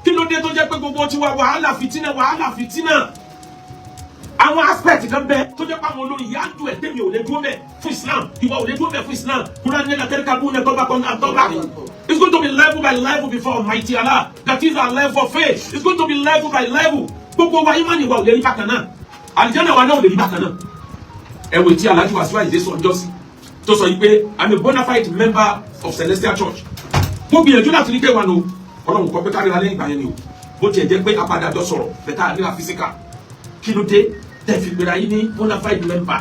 Kí ló dé tó jẹ́ pé gbogbo tiwa wàhálà, fìtínà, wàhálà, fìtínà? Àwọn aspect kan bẹ tó jẹ́ pé àwọn olórin yìí á dùn ẹ̀ tẹ́mi ò lè dúró mẹ́ fún Islam, ìwọ ò lè dúró mẹ́ fún Islam. Kúrò ní ẹ̀ka tẹ́lẹ̀ká bú ní tọ́ba kan náà tọ́ba. It's going to be level by level before Almighty Allah. That is our level of faith. It's going to be level by level. Gbogbo wa, ìmánì wa ò lè rí bákan náà, àlìjáná wa náà ò lè rí bákan náà. Ẹ wò tí Alhaji Wasiu Ayinde sọ ọjọ́ sí tó sọ yìí pé I'm a bona fide member of Celestial Church. Mo gbìyànjú láti rí pé wà ló Ọlọ́run kọ pé káríra lẹ́yìn ìgbà yẹn ni o. Bó tiẹ̀ jẹ́ pé apàdàjọ sọ̀rọ̀ bẹ̀tà àríra physical, kí ló dé tẹ́ fi gbéra yín ní bona fide member?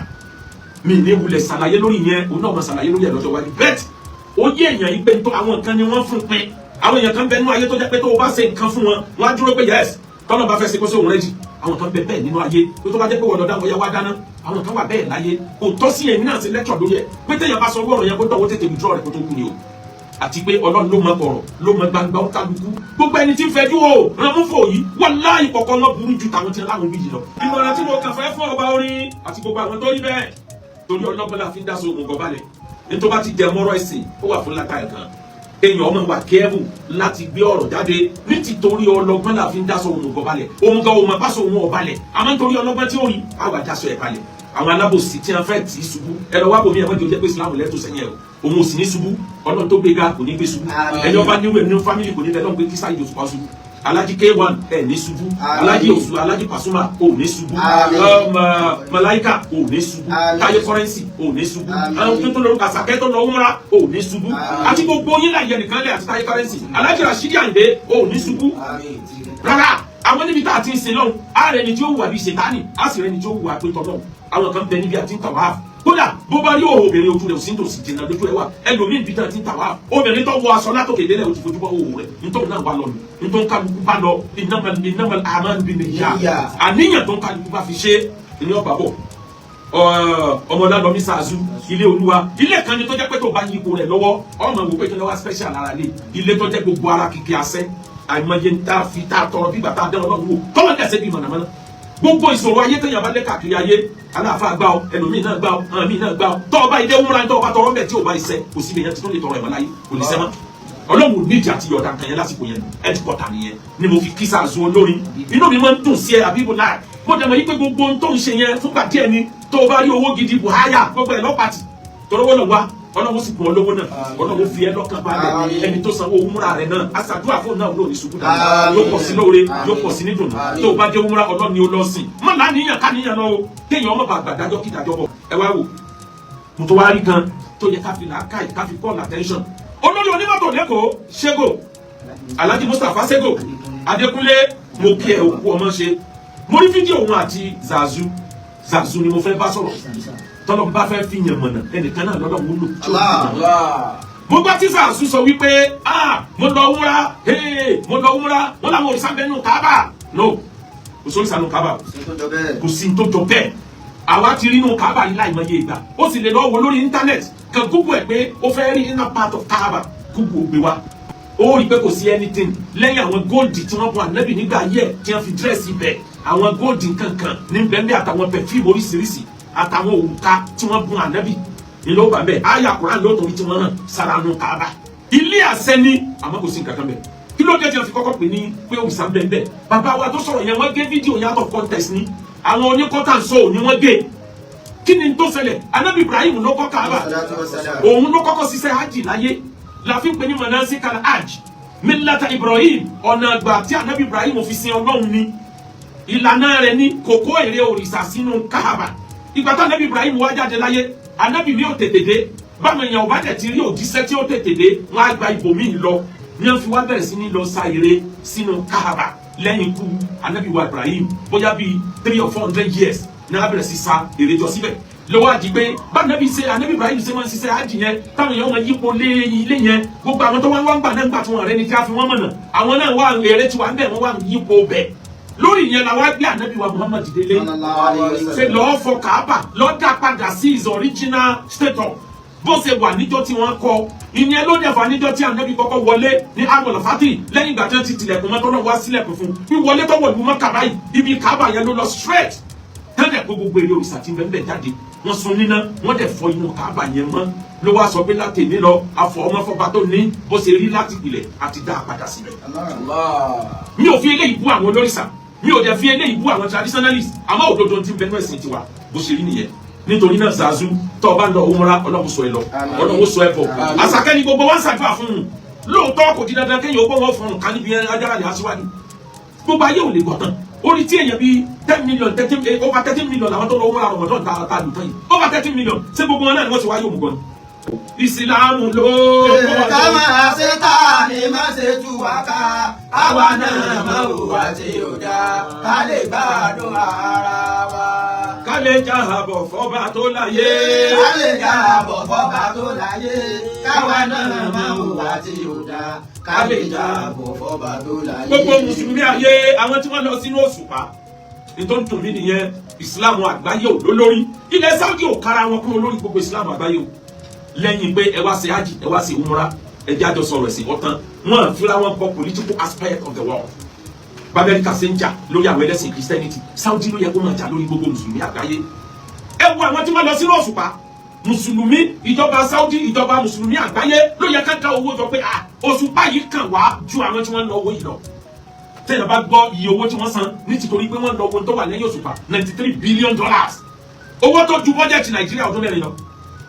Mi ní wulẹ̀ ṣàlàyé lórí yẹn, òun náà máa ṣàlàyé lórí ẹ̀ lọ́jọ́ iwájú. Bẹ́ẹ̀ ó yé èèyàn yìí pé tó àwọn nǹkan ni wọ́n fún pin. Àwọn èèyàn kan bẹ nínú ayé tó jẹ́ pé tó o bá ṣe nǹkan fún wọn, wọ́n á dúró pé yes, tọ́lọ́ bá fẹ́ ṣe kó sí òun rẹ́jì. Àwọn kan bẹ bẹ́ẹ̀ nínú ayé pé tó bá jẹ́ pé wọ́n lọ dáwọ́ yá wá dáná. Àwọn kan wà bẹ́ẹ̀ láyé. Kò tọ́ sí èmi náà ṣe lecture lórí ẹ̀ pé téèyàn bá sọ owó ọ̀rọ̀ yẹn, kó tọ̀wọ́ tètè withdraw rẹ̀ kó tó kú ni o. Àti pé Ọlọ́run ló mọ kọ̀rọ̀, ló mọ gbangba. Ó kálukú, gbogbo ẹni tí ń fẹjú o ránmúfò yìí, wàláhì kọ̀ọ̀kan wọn burú ju tàwọn tí wọn láwọn méjì lọ. Ìmọ̀ràn tí mo kàn fẹ́ fún ọba orin àti gbogbo àwọn tó rí bẹ́ẹ̀, torí ọlọ́gbọ́n la fi ń dá so ògùn gọbalẹ̀ ní, tó bá ti jẹ mọ́rọ́ ẹ̀sìn, ó wà fún látà ẹ̀kan, èèyàn ọmọ wa kẹ́ẹ̀bù láti gbé ọ̀rọ̀ jáde ní tìtorí ọlọ́gbọ́n la fi ń dáṣọ òun gọbalẹ̀. Òun gan òun bá sọ òun ọbalẹ̀, àmọ́ nítorí ọlọ́gbọ́n tí ó rí àwọn àjàsọ ẹ̀ balẹ̀. Àwọn alábòsí tí wọ́n fẹ́ tì í ṣubú, ẹ lọ wá bòmí ẹ mọ́jọ jẹ́ pé Islam lẹ́tọ̀ sẹ́yìn ẹ̀ o. Òun ò sì ní ṣubú. Ọlọ́run tó gbéga kò ní gbé ṣubú. Ẹni ọba níwò nínú family kò ní bẹ́ẹ̀ lọ́n pé kí Saheed Òṣùpá ṣubú. Alhaji K1 ẹ ní ṣubú, Alhaji Oṣù, Alhaji Pasuma ò ní ṣubú, Malaika ò ní ṣubú, Taye Currency ò ní ṣubú, àwọn tó tó lórúkọ Àṣàkẹ́ tó lọ wúnra ò ní ṣubú, àti gbogbo yín láyé nìkan lẹ, àti Taye Currency, Alhaji Rashidi Ayinde ò ní ṣubú rárá. Àwọn níbi tá a ti ń sin lọ́hùn, á rẹ ni tí ó wù àbí ṣètánì, á sì rẹ ni tí ó wù àpé tọ́lọ́hùn. Àwọn kan bẹ níbi àti ń tà wá, kódà bó bá rí òhò obìnrin, ojú rẹ̀ ò sí nítòsí, jìnnà lójú ẹ̀ wà. Ẹlòmíì bí tán ti ń tà wá, obìnrin tó wọ aṣọ látòkè délẹ̀, ó ti fojú bọ́ òhò rẹ̀. Nítorí náà wà lọ́nu nítorí kálukú bá lọ, innamal a'malu binniyat, àníyàn tó ń kálukú bá fi ṣe ní ọ̀bà bọ̀. Ọmọlálọ́mí sàásù, ilé olúwa, ilé kan ni tó jẹ́ pé tó bá yí ipò rẹ̀ lọ́wọ́, ọmọ wò pé kí ló wá special lára lé ilé tó jẹ́ gbogbo ara kìkì àṣẹ. Àìmọye ń tá a fi tá a tọrọ bí gbà tá a dán Ọlọ́run wò, tọ́lọ́ dẹ̀sẹ̀ bí mọ̀nàmọ́ná. Gbogbo ìṣòro ayé téèyàn bá lé káàkiri ayé, aláàfáà gbá ọ, ẹlòmíì náà gbá ọ, àwọn míì náà gbá ọ, tọ́ ọba ìdé wúra, tọ́ ọba tọrọ mbẹ tí ò bá iṣẹ́, kò síbi yẹn tí tó lè tọrọ ẹ̀ mọ́ láyé, kò lè sẹ́ mọ́. Ọlọ́run ò níjà àti yọ̀ọ̀dà kan yẹn lásìkò yẹn. Headquarter nìyẹn ni mo fi kí sàzú olórin. Inú mi máa ń dùn sí ẹ àbíbò láì mo dẹ̀ mọ̀ yí pé gbogbo ohun tó ń ṣe yẹn fúngbà díẹ̀ ni. Tó o bá rí owó gidi buhaya, gbogbo ẹ̀ lọ́pàtì tọrọwọ́ lọ wá. Ọlọ́run sì kún ọ lówó náà, Ọlọ́run fi ẹ lọ́kàn balẹ̀. Ẹni tó sanwó wúmúra rẹ̀ náà, aṣàdúrà fóònù náà, lóòní ṣubú dáadáa, yóò pọ̀ sí lóore, yóò pọ̀ sí nídùnnú. Tó o bá dé wúmúra, Ọlọ́run ni ó lọ sìn. Má láníyàn káníyàn lọ o, kéèyàn ọmọ bá gbàdájọ́ kí dájọ́ bọ̀. Ẹ wá wò, mo tó wá rí kan tó yẹ ká fi làákàyè, ká fi call attention. Olórí onímọ̀tò lẹ́kọ̀ọ́, Ṣẹ́gò, Alhaji Mustapha Ṣẹ́gò Adékúnlé, mo kí ẹ òkú ọmọ ṣe. Mo rí fídíò òun àti Zazu. Zazu ni mo fẹ́ bá sọ̀rọ̀. Tọ́lọ́ bá fẹ́ fi yàn mọ̀nà, ẹnìkan náà lọ́dọ̀ wúlò tí ó fi yàn. Mo gbọ́ tí Zazu sọ wípé, ah, mo lọ wúra, hey, mo lọ wúra, wọn làwọn òrìṣà bẹ́ẹ̀ nù Kábà. No, kò sórí sànù Kábà, kò sí tó jọ bẹ́ẹ̀. Àwa ti rí inú Kaaba yìí láìmọye ìgbà. Ó sì lè lọ wo lórí internet kan, Google ẹ̀ pé ó fẹ́ rí inner part of Kaaba, Google ò gbé wa. Ó rí i pé kò sí anything lẹ́yìn àwọn gold tí wọ́n bọ ànábì nígbà ayé ẹ̀, tí wọ́n fi dress ibẹ̀, àwọn gold nkankan ní bẹ́ẹ̀, àtàwọn perfume oríṣiríṣi, àtàwọn òrùka tí wọ́n bùn ànábì ní ló bá bẹ́ẹ̀. Àyà Quran ló torí tí wọ́n hàn sára nù Kaaba. Ilé àṣẹ ni, àmọ́ kò sí nǹkan kan bẹ́ẹ̀. Kí ló dé tí wọ́n fi kọ́kọ́ pè ní pé òrìṣà ń bẹ́ẹ̀ bẹ́ẹ̀? Bàbá wa tó sọ̀rọ̀ yẹn, wọ́n gé fídíò yẹn out of context ni. Àwọn oníkọ́tà ń sọ òní wọ́n gé. Kí ni tó ṣẹlẹ̀? Anabi Ibrahim ló kọ́ Kaaba. Òun ló kọ́kọ́ ṣiṣẹ́ hajj láyé, la fi ń pè ní manasikal hajj, millata Ibrahim. Ọ̀nà àgbà tí anabi Ibrahim fi sin Ọlọ́run ni, ìlànà rẹ̀ ní kòkó èrè òrìṣà sínú Kaaba. Ìgbà tó anabi Ibrahim wá jáde láyé, anabi mi ò tètè dé. Báwọn èèyàn ò bá tẹ̀ ti rí òjíṣẹ́ tí ó tètè dé, wọ́n á gba ibòmíì lọ. Ní wọ́n fi wá bẹ̀rẹ̀ sí ní lọ sa ère sínú Kaaba lẹ́yìn ikú anabi wa Ibrahim, bóyá bíi 300 or 400 years ní wọ́n bẹ̀rẹ̀ sí sa ère jọ síbẹ̀. Lọ́wọ́ àjí pé bá anabi ṣe, anabi Ibrahim ṣe máa ń ṣiṣẹ́ hajj yẹn, táwọn èèyàn máa yípo lé ilé yẹn. Gbogbo àwọn tó wá ń wá ń gbà náà ń gbà tí wọn rẹ ni tí a fi wọ́n mọ̀nà, àwọn náà wà èrè tí wà ń bẹ̀, wọ́n wà ń yípo bẹ̀. Lórí ìyẹn la wá gbé anabi wa Muhammad délé, ṣe lọ́ọ́ fọ Kaaba, lọ́ọ́ dá padà sí his original status, bó ṣe wà níjọ́ tí wọ́n kọ́. Ìyẹn ló dẹ̀fà níjọ́ tí anabi kọ́kọ́ wọlé ní amọ̀lọ̀ fati, lẹ́yìn ìgbà tí wọ́n ti tilẹ̀kùn mọ́tò náà wá sílẹ̀kùn fún wíwọlé tó wọ̀ ní Mọ́kà báyìí, ibi Kaaba yẹn ló lọ straight tẹ́lẹ̀ kó gbogbo èrè òrìṣà tí ń bẹ ń bẹ jáde. Wọ́n sun níná, wọ́n dẹ̀ fọ inú Kaaba yẹn mọ́. Ló wá sọ pé láti ní lọ, afọ ọmọ fọba tó ní bó ṣe rí láti pilẹ̀ àti dá a padà síbẹ̀. Mi ò fi eléyìí bú àwọn olórìṣà, mi ò dẹ̀ fi eléyìí bú àwọn traditionalists, àmọ́ òdodo ti ń bẹ nínú ẹ̀sìn tiwa, bó ṣe rí nìyẹn. Nítorí náà, Zazu, tó o bá ń lọ umra, Ọlọ́run sọ ẹ lọ, Ọlọ́run sọ ẹ bọ̀. Àṣàkẹ́ ni gbogbo wa ń ṣàdúrà fún un. Lóòótọ́, kò di dandan kéèyàn ó gbọ́ wọn fún un ká níbi ajára lè aṣíwájú. Gbogbo ayé ò lè gbọ̀ tán. Orí tí èèyàn bíi 10 million, 13, over 13 million làwọn tó lọ umra Ramadan ta lù tán yìí, over 13 million. Ṣé gbogbo wọn náà ni wọ́n ti wáyé òmùgọ̀ ni? Ìsìlámù ló Ká máa ṣe tá a ní má ṣe tú wa ká. Káwa náà má hùwà tí ò dáa. Ká lè gbádùn ara wa. Ká lè jábọ̀ fọba tó láyé. Ká lè jábọ̀ fọ́ba tó láyé. Káwa náà má hùwà tí ò dáa. Ká lè jábọ̀ fọ́ba tó láyé. Gbogbo mùsùlùmí ayé, àwọn tí wọ́n lọ sínú òṣùpá, nítorí tòmí nìyẹn. Ìsìláàmù àgbáyé ò lólórí. Ilẹ̀ Saudi ò kára wọn kún olórí gbogbo ìsìláàmù àgbáyé o. Lẹ́yìn pé ẹ wá ṣe hajj, ẹ wá ṣe umra, ẹ jẹ́ àjọ sọ̀rọ̀ ẹ̀sìn, ọ̀tán wọn fira wọn bọ political aspect of the world. Bamẹ́ríkà ṣe ń jà lórí àwọn ẹlẹ́sìn Christianity, Saudi ló yẹ kó máa jà lórí gbogbo mùsùlùmí àgbáyé. Ẹ wo àwọn tí wọ́n lọ sínú òṣùpá, mùsùlùmí, ìjọba Saudi, ìjọba mùsùlùmí àgbáyé ló yẹ ká dá owó jọ pé ah, òṣùpá yìí kàn wá ju àwọn tí wọ́n lọ owó yìí lọ. Tẹ́yìn bá gbọ́ iye owó tí wọ́n san ní tìtorí pé wọ́n lọ owó tó wà lẹ́yìn òṣùpá, $93 billion, owó tó ju bọ́jẹ̀tì Nàìjíríà ọdún 4 lọ.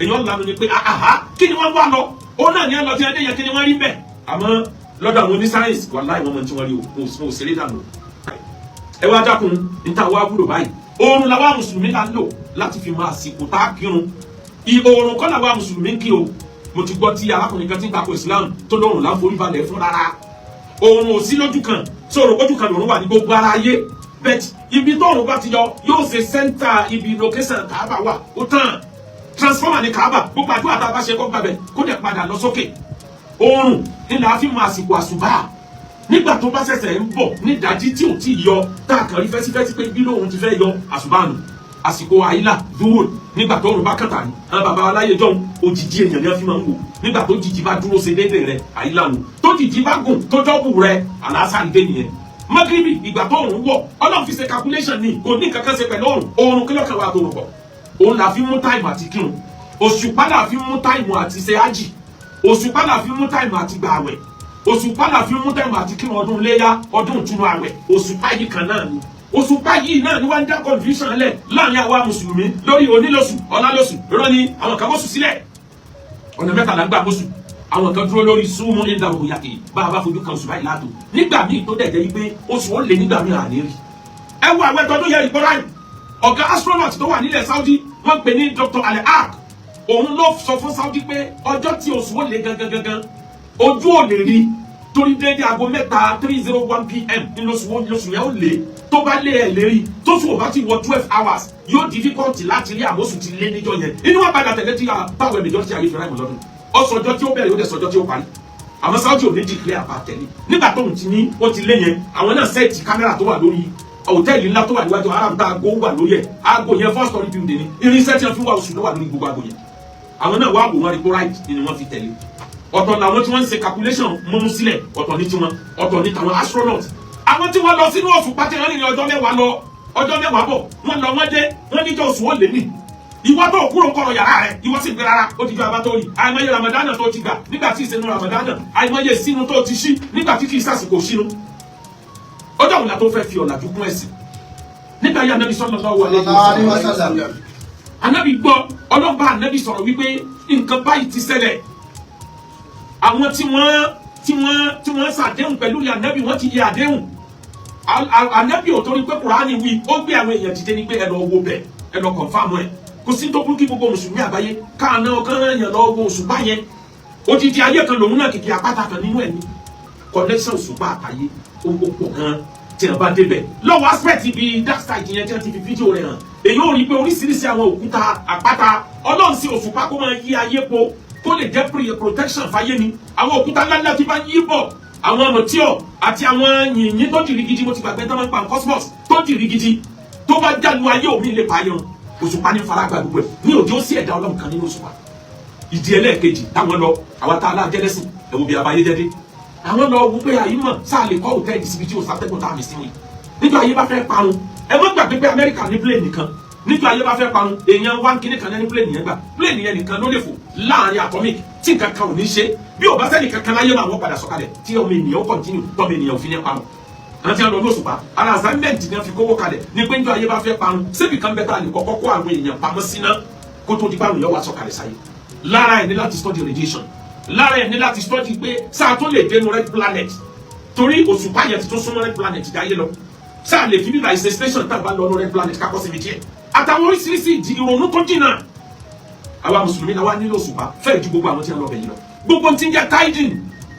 Èèyàn lanu ni pé àhá, kí ni wọ́n wá lọ? Ó náà ní ẹ lọ tí wọ́n dé yẹn, kí ni wọ́n rí bẹ́ẹ̀? Àmọ́ lọ́dọ̀ àwọn onísáyẹ̀nsì, wàláhì, wọ́n mọ tí wọ́n rí o, mo ò ṣeré dànù. Ẹ wá dákun, níta wá wúlò báyìí. Oorun làwa mùsùlùmí là ń lò láti fi máa àsìkò tá a kírun. Oorun kọ́ làwa mùsùlùmí ń kí o. Mo ti gbọ́ tí arákùnrin kan ti ń takò Islam tó lóorùn là ń forí balẹ̀ fún. Rárá, oorun ò sí lójú kan. Sọ̀rọ̀ ojú kan lòrùn wà ní gbogbo ara ayé bẹ́ẹ̀. Ibi tóorùn bá ti yọ, yóò ṣe center ibi location Kaaba wà. Ó tán, transformer ní Kaaba. Gbogbo àdúrà tá a bá ṣe, kó gbàbẹ, kó dẹ̀ padà lọ sókè. Oorun ní la fi mọ àsìkò àsùbá. Nígbà tó bá ṣẹ̀ṣẹ̀ ń bọ̀ ní ìdájí tí ò tí ì yọ, tá a kàn rí fẹ́sífẹ́sí pé bí lóun ti fẹ́ yọ, àsùbá nù. Àsìkò àyílà, dúró, nígbà tó òrùn bá kàtà ní. Àwọn bàbá aláyé jọ̀hún, òjìji èèyàn ni wọ́n fi máa ń wò. Nígbà tó jìjì bá dúró ṣe déédéé rẹ, àyílà nù. Tó jìjì bá gùn tó dọ́bù rẹ, àlàásà ń dé nìyẹn. Magribi, ìgbà tó òrùn wọ̀. Ọlọ́run fi ṣe calculation ní, kò ní nǹkan kan ṣe pẹ̀lú òrùn. Òrùn kí lọ́kàn wa tó rùn pọ̀? Òun là fi mú time àti kírun. Òṣùpá là fi mú time àti ṣe ájì. Òṣùpá là fi mú time àti gbà àwẹ̀. Òṣùpá là fi mú time àti kírun ọdún léyà, ọdún ìtúnu àwẹ̀. Òṣùpá yìí kan náà ni, òṣùpá yìí náà ni wọ́n ń dá confusion lẹ̀ láàrin àwa mùsùlùmí lórí onílòsù ọ̀làlòsù. Irọ́ ni. Àwọn kan mọ́sù sílẹ̀, ọ̀nà mẹ́ta là ń gbà mọ́sù. Àwọn kan dúró lórí súnmọ́ ẹ̀dá òyàtì, bá a bá fojú kan oṣù báyìí láàtò. Nígbà míì tó dẹ̀ jẹ́ wípé oṣù ó lé, nígbà míì àní rí. Ẹ wo àwọn ẹ̀tọ́ tó yẹ ìkọ́ra yìí. Ọ̀gá astronaut tó wà nílẹ̀ Saudi, wọ́n pè ní Dr. Ali Ark, òun ló sọ fún Saudi pé ọjọ́ tí oṣù ó lé gangan gangan, ojú ò lè rí, torí déédéé aago 3, 3:01 p.m. ní lóṣù yẹn ó lé. Tó bá lé ẹ̀ lérí, tóṣù ò bá ti wọ 12 hours, yóò difficult láti rí. Àmóṣù ti lé níjọ́ yẹn, inú wa padà tẹ̀lé tí táwọn majority ayé fẹ́ràn ìmọ̀ lọ́dún. Ọ̀sọ̀jọ́ tí ó bẹ̀rẹ̀, ó dẹ̀ sọjọ́ tí ó parí. Àmọ́ Saudi ò ní declare àbá tẹ̀lé nígbà tóun ti ní ó ti lé yẹn. Àwọn náà set camera tó wà lórí. Hòtẹ́ẹ̀lì ńlá tó wà níwájú haram tá aago wà lórí ẹ̀, aago yẹn four story building ni. Irinṣẹ́ tí wọ́n fi wá oṣù ló wà lórí gbogbo aago yẹn. Àwọn náà wá wò, wọ́n rí pé right ni wọ́n fi tẹ̀lé. Ọ̀tọ̀ làwọn tí wọ́n ń ṣe calculation mọ́mú sílẹ̀, ọ̀tọ̀ ní tiwọn, ọ̀tọ̀ ní tàwọn astronaut, àwọn tí wọ́n lọ sínú òṣùpá tí wọ́n rìnrìn ọjọ́ 10 lọ, ọjọ́ 10 bọ̀. Wọ́n lọ, wọ́n dé, wọ́n níjọ́ oṣù ó lé ní. Ìwọ tó kúrò kọ̀rọ̀ yàrá rẹ, ìwọ sì gbé rárá, ó ti jọ abá tó rí. Àìmọye Ramadana tó ti gbà nígbà tí ìsinu Ramadana, àìmọye sínú tó ti ṣí nígbà tí kì í sàsìkò sínú. Ọjọ́ òun la tó fẹ́ fi ọ̀làjú kún ẹ̀sìn? Nígbà yà Anabi sallallahu alaihi wasallam, Anabi gbọ́ ọlọ́ba, Anabi sọ̀rọ̀ wípé nǹkan báyìí ti ṣẹlẹ̀. Àwọn tí wọ́n ṣàdéhùn pẹ̀lú ilẹ̀ Anabi, wọ́n ti yẹ àdéhùn. Anabi ò torí pé Kùránì wí, ó gbé àwọn èèyàn dìde ní pé ẹ lọ wo bẹ̀, ẹ lọ confirm ẹ̀. Kò sí tó kún kí gbogbo mùsùlùmí àgbáyé káàná ọkàn èèyàn lọ wo òṣùpá yẹn. Odidi ayé kan lòun náà, kìkì apáta kan nínú ẹ̀ ní connection. Òṣùpá àtàyè ó pọ̀ gan. Tí wọn bá débẹ̀ lọ́wọ́ aspect ibi dark side yẹn tí wọ́n ti fi fídíò rẹ̀ hàn, èyí ò rí pé oríṣiríṣi àwọn òkúta àpáta. Ọlọ́run sí òṣùpá kó máa yí ayé po kó lè jẹ́ protection fáyé ni. Àwọn òkúta ńláńlá tí bá ń yí bọ̀, àwọn meteor àti àwọn yìnyín tó dìrí gidi, mo ti gbàgbé tó máa ń pa cosmos tó dìrí gidi, tó bá jálu ayé, òmí lè pa yan. Òṣùpá ní faragbá gbogbo ẹ̀ ní òjò sí ẹ̀dá ọlọ́run kan nínú òṣùpá. Ìdí ẹlẹ́ẹ̀kejì táwọn lọ, àwọn tá a lá jẹ́lẹ́sìn, ẹ̀wò bí abayé jẹ́ dé. Àwọn lọ wo pé àyímọ̀ sáà lè kọ́ hòtẹ́ẹ̀lì síbi tí o sátẹ́gùn tá a mi sí wọn. Níjọ́ ayé bá fẹ́ parun, ẹ má gbàgbé pé Amẹ́ríkà ní plane nìkan. Níjọ́ ayé bá fẹ́ parun, èèyàn wá kíní kan ní plane yẹn gbà, plane yẹn nìkan ló lè fò láàrin atomic tí nǹkan kan ò ní ṣe. Bí ò bá sẹ́ni kankan láyé máa wọ́n padà sọ̀kalẹ̀ tí ọmọ ènìyàn continue, tọ́mọ ènìyàn ò fi ní parun. Àwọn tí wọn lọ lóṣùpá, ara assignment ní wọn fi kówó kalẹ̀ ní pé níjọ́ ayé bá fẹ́ parun, síbi kan bẹ́ẹ̀ tá a lè kọ́kọ́ kó àwọn èèyàn pamọ́ síná kó tó di pa àwọn èèyàn wá sọ̀kalẹ̀ sáyé. Lára ẹ̀ ní láti study radiation, lára ẹ̀ ní láti study pé sáà tó lè dénú red planet, torí òṣùpá yẹn ti tó súnmọ́ red planet jáyé lọ. Sáà lè fi bíbá ìṣe station tá a bá lọ ní red planet kákọ́ síbi díẹ̀, àtàwọn oríṣiríṣi ìdí ìrònú tó jìnnà. Àwa mùsùlùmí la wá nílò òṣùpá fẹ́ẹ̀ ju gbogbo àwọn tí wọ́n lọ bẹ̀ yìí lọ. Gbogbo tí ń jẹ́ tiding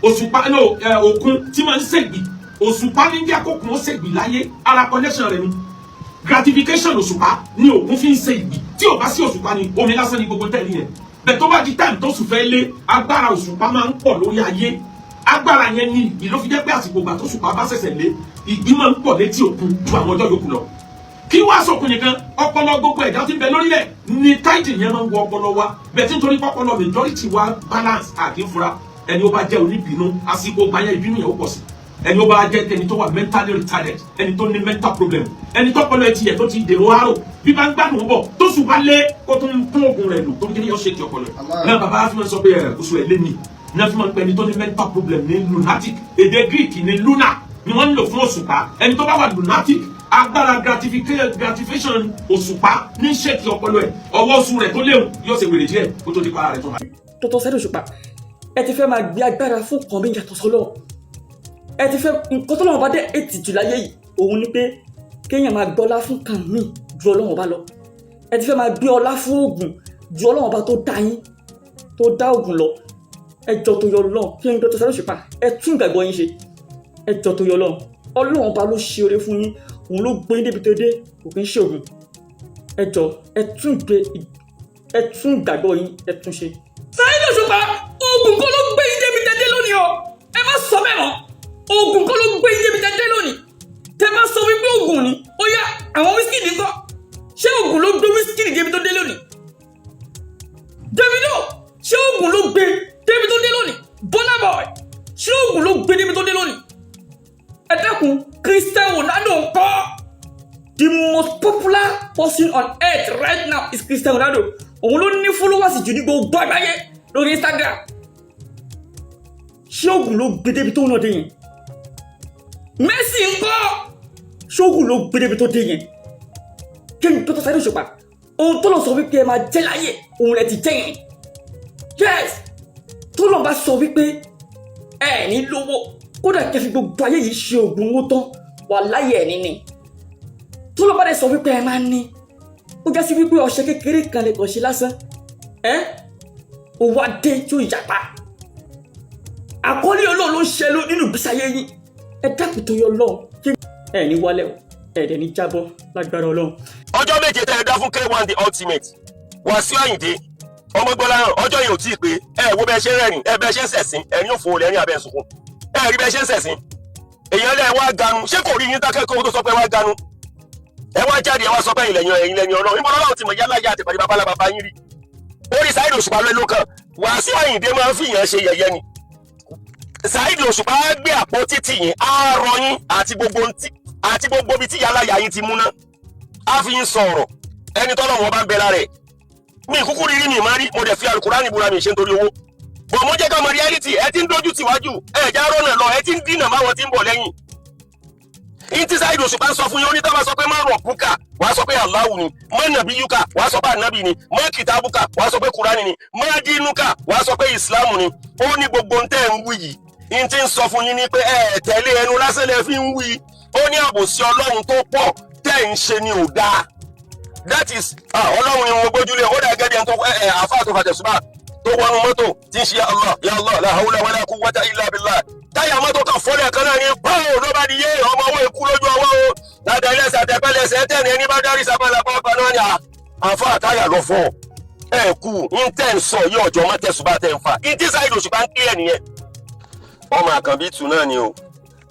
òṣùpá no òkun tí máa ń ṣègbì, òṣùpá ní jẹ́ kókun ó ṣègbì láyé. Ara connection rẹ̀ ni gratification. Òṣùpá ní òkun fi ń ṣe ìgbì. Tí ò bá sí òṣùpá ni omi lásán ní gbogbo tẹ̀lé yẹn bẹ́ẹ̀. Tó bá di time tó sùn fẹ́ lé, agbára òṣùpá máa ń pọ̀ lórí ayé. Agbára yẹn ní ìgbì ló fi jẹ́ pé àsìkò ìgbà tó òṣùpá bá ṣẹ̀ṣẹ̀ lé, ìgbì máa ń pọ̀ létí òkun ju àwọn ọjọ́ yòókù lọ. Kí wá sọkùn nìkan, ọpọlọ gbogbo ẹ̀dá tí ń bẹ lórílẹ̀ ní tide yẹn máa ń wọ ọpọlọ wa bẹ́ẹ̀ tí nítorí pọpọlọ majority wa balance àkínfura. Ẹni ó bá jẹ́ oníbínú, àsìkò ìgbà yẹn ìbínú yẹn ó pọ̀ sí. Ẹni ó bá jẹ́ ẹni tó wà mentally retarded, ẹni tó ní mental problem, ẹni tó pọlọ ẹtì yẹ tó ti dèrò àrò, bí bá ń gbádùn bọ̀ tó sùn bá lé, kó tó ń tún oògùn rẹ̀ lò tó ń kí ni yóò ṣe kí ọpọlọ ẹ̀ náà. Bàbá fi máa ń sọ pé ẹ oṣù ẹ̀ lé ní náà fi máa ń pẹ́ ẹni tó ní mental problem ní lunatic. Èdè Greek ní luna ni wọ́n ń lò fún òṣùpá. Ẹni tó bá wà lunatic, agbára gratification òṣùpá ní ṣèkì ọpọlọ ẹ̀. Ọwọ́ oṣù rẹ̀ tó léwu yóò ṣe wèrè díẹ̀ kó tó di para rẹ̀ tó máa. Dr. Saheed Òṣùpá, ẹ ti fẹ́ máa gbé agbára fún nǹkan mi yàtọ̀ sọ́lọ́. Ẹ ti fẹ́ nǹkan tó lọ́wọ́ bá dé ètì jù láyé yìí, òun ni pé kéèyàn máa gbọ́lá fún kan míì ju Ọlọ́run bá lọ. Ẹ ti fẹ́ máa gbé ọlá fún oògùn ju Ọlọ́run bá tó dá yín, tó dá oògùn lọ. Ẹ jọ tó yọ lọ́n kí n Dr. Saheed Òṣùpá, ẹ tún ìgbàgbọ́ yín ṣe. Ẹ jọ tó yọ lọ́n, Ọlọ́run bá ló ṣe oore fún yín, òun ló gbé yín débi tó dé, kò kí ń ṣe ògùn. Ẹ jọ, ẹ tún ìgbàgbọ́ yín, ẹ tún ṣe. Saheed Òṣùpá, oògùn kọ́ ló gbé yín débi tẹ́ dé lónìí o. Ẹ má sọ bẹ́ẹ̀ mọ́. Oògùn kọ́ ló gbé yín débi tẹ́ dé lónìí. Tẹ́ bá sọ wípé oògùn ni, ó yá, àwọn Wizkid ńkọ́? Ṣé oògùn ló gbé Wizkid débi tó dé lónìí? Davido, ṣé oògùn ló gbé débi tó dé lónìí? Burna Boy, ṣé oògùn ló gbé débi tó dé lónìí? Ẹ dákun, Cristiano Ronaldo ńkọ́? The most popular person on earth right now is Cristiano Ronaldo. Òun ló ní followers jù ní gbogbo àgbáyé lórí Instagram. Ṣé oògùn ló gbé débi tó ń lọ dé yẹn? Messi ńkọ́? Ṣé oògùn ló gbé débi tó dé yẹn? Kí ni Dr. Saheed Òṣùpá, ohun tó lọ sọ wípé ẹ máa jẹ́ láyé, òun lẹ ti jẹ́ yẹn. Yes, tó lọ bá sọ wípé ẹ ní lówó, kódà kẹ́ fi gbogbo ayé yìí ṣe oògùn owó tán, wà láyé ẹ̀ níní. Tó lọ bá dẹ̀ sọ wípé ẹ máa ní, ó já sí wípé ọṣẹ kékeré kan lè kàn ṣe lásán ẹ, owó adé tí ó yapa. Àkọlé Ọlọ́run ló ń ṣe nínú ìgbésí ayé yín. Ẹ dákun tó yọ lọ́ọ̀ kí ẹ ní wálẹ̀ o, ẹ dẹ̀ ní jábọ́ lágbára Ọlọ́run. Ọjọ́ 7 tẹ́ ẹ dá fún K1 The Ultimate, Wàsíù Àyìndé Ọmọgbọ́láhàn, ọjọ́ yìí ò tí ì pé. Ẹ wo bẹ́ẹ̀ ṣe ń rẹ́rìn, ẹ bẹ́ẹ̀ ṣe ń sẹ̀sìn, ẹ̀rín òfò lẹ́rìn abẹ́ sunkún. Ẹ rí bẹ́ẹ̀ ṣe ń sẹ̀sìn, èèyàn lẹ́ wá ganu. Ṣé kò rí yín dákẹ́ kó tó sọ pé wá ganu? Ẹ wá jáde, ẹ wá sọ pé ẹ̀yin lẹ́yìn, ẹ̀yin lẹ́yìn Ọlọ́run. Ìmọ̀ Ọlọ́run ti mọ̀ yálà yá àti pàdé babalá bàbá yín rí. Orí Saheed Òṣùpá ló kàn. Wàsíù Àyìndé máa ń fìyàn ṣe yẹ̀yẹ́ ni. Saheed Òṣùpá á gbé àpótí tì yín, á rọ yín àti gbogbo ntí àti gbogbo ibi tí yálà yá yín ti múná, á fi yín sọ̀rọ̀. Ẹni tọ́lọ̀ wọn bá ń bẹ lára ẹ̀, mi kúkú rírí mi máa rí. Mo dẹ̀ fi Alukurani búra, mi ṣe nítorí owó bọ̀. Mo jẹ́ ká mọ reality. Ẹ ti ń dojú tìwájú, ẹ já rọ́nà lọ, ẹ ti ń dínà máwọn tí ń bọ̀ lẹ́yìn. Ìtí Saheed Òṣùpá ń sọ fún yín, ó ní tá bá sọ pé má rọ̀ búkà, wàá sọ pé Allahu ni. Má nàbí yúkà, wàá sọ pé ànábì ni. Má kìtàbùkà, wàá sọ pé Kúránì ni. Má dínúkà, wàá sọ pé Ìsìlámù ni. Ó ní gbogbo ń tẹ́ ń wí yìí, ń ti ń sọ fún yín ní pé ẹ tẹ̀lé, ẹnu lásán lẹ fi ń wí. Ó ní àbòsí Ọlọ́run tó pọ̀ tẹ́ ń ṣe ni ò dáa. That is, ah, Ọlọ́run ni mo gbójúlé. Ó dà gẹ́gẹ́ bí ẹni tó ẹ àfa tó fàtẹ̀sùbà tó wọnú mọ́tò tí ń ṣe "Allah, ya Allah, la hawla wala quwwata illa billah". Táyà mọ́tò kan fọ́lẹ̀ kan náà ní pọ́ọ̀ ló bá di yé ọmọ owó ikú lójú ọwọ́ o. Dàda ẹlẹ́sẹ̀ àtẹ̀pẹ́lẹsẹ̀ tẹ̀ ní ẹni bá dárí sábàlá pápá náà ní àfa táyà lọ fọ́ ẹ kú. Ń tẹ̀ ń sọ yí ọjọ́ mọ́ tẹ̀sùbà tẹ̀ ń fà ń tí Saheed Òṣùpá ń kílẹ̀ nìyẹn. Ọmọ àkànbí tù náà ni o.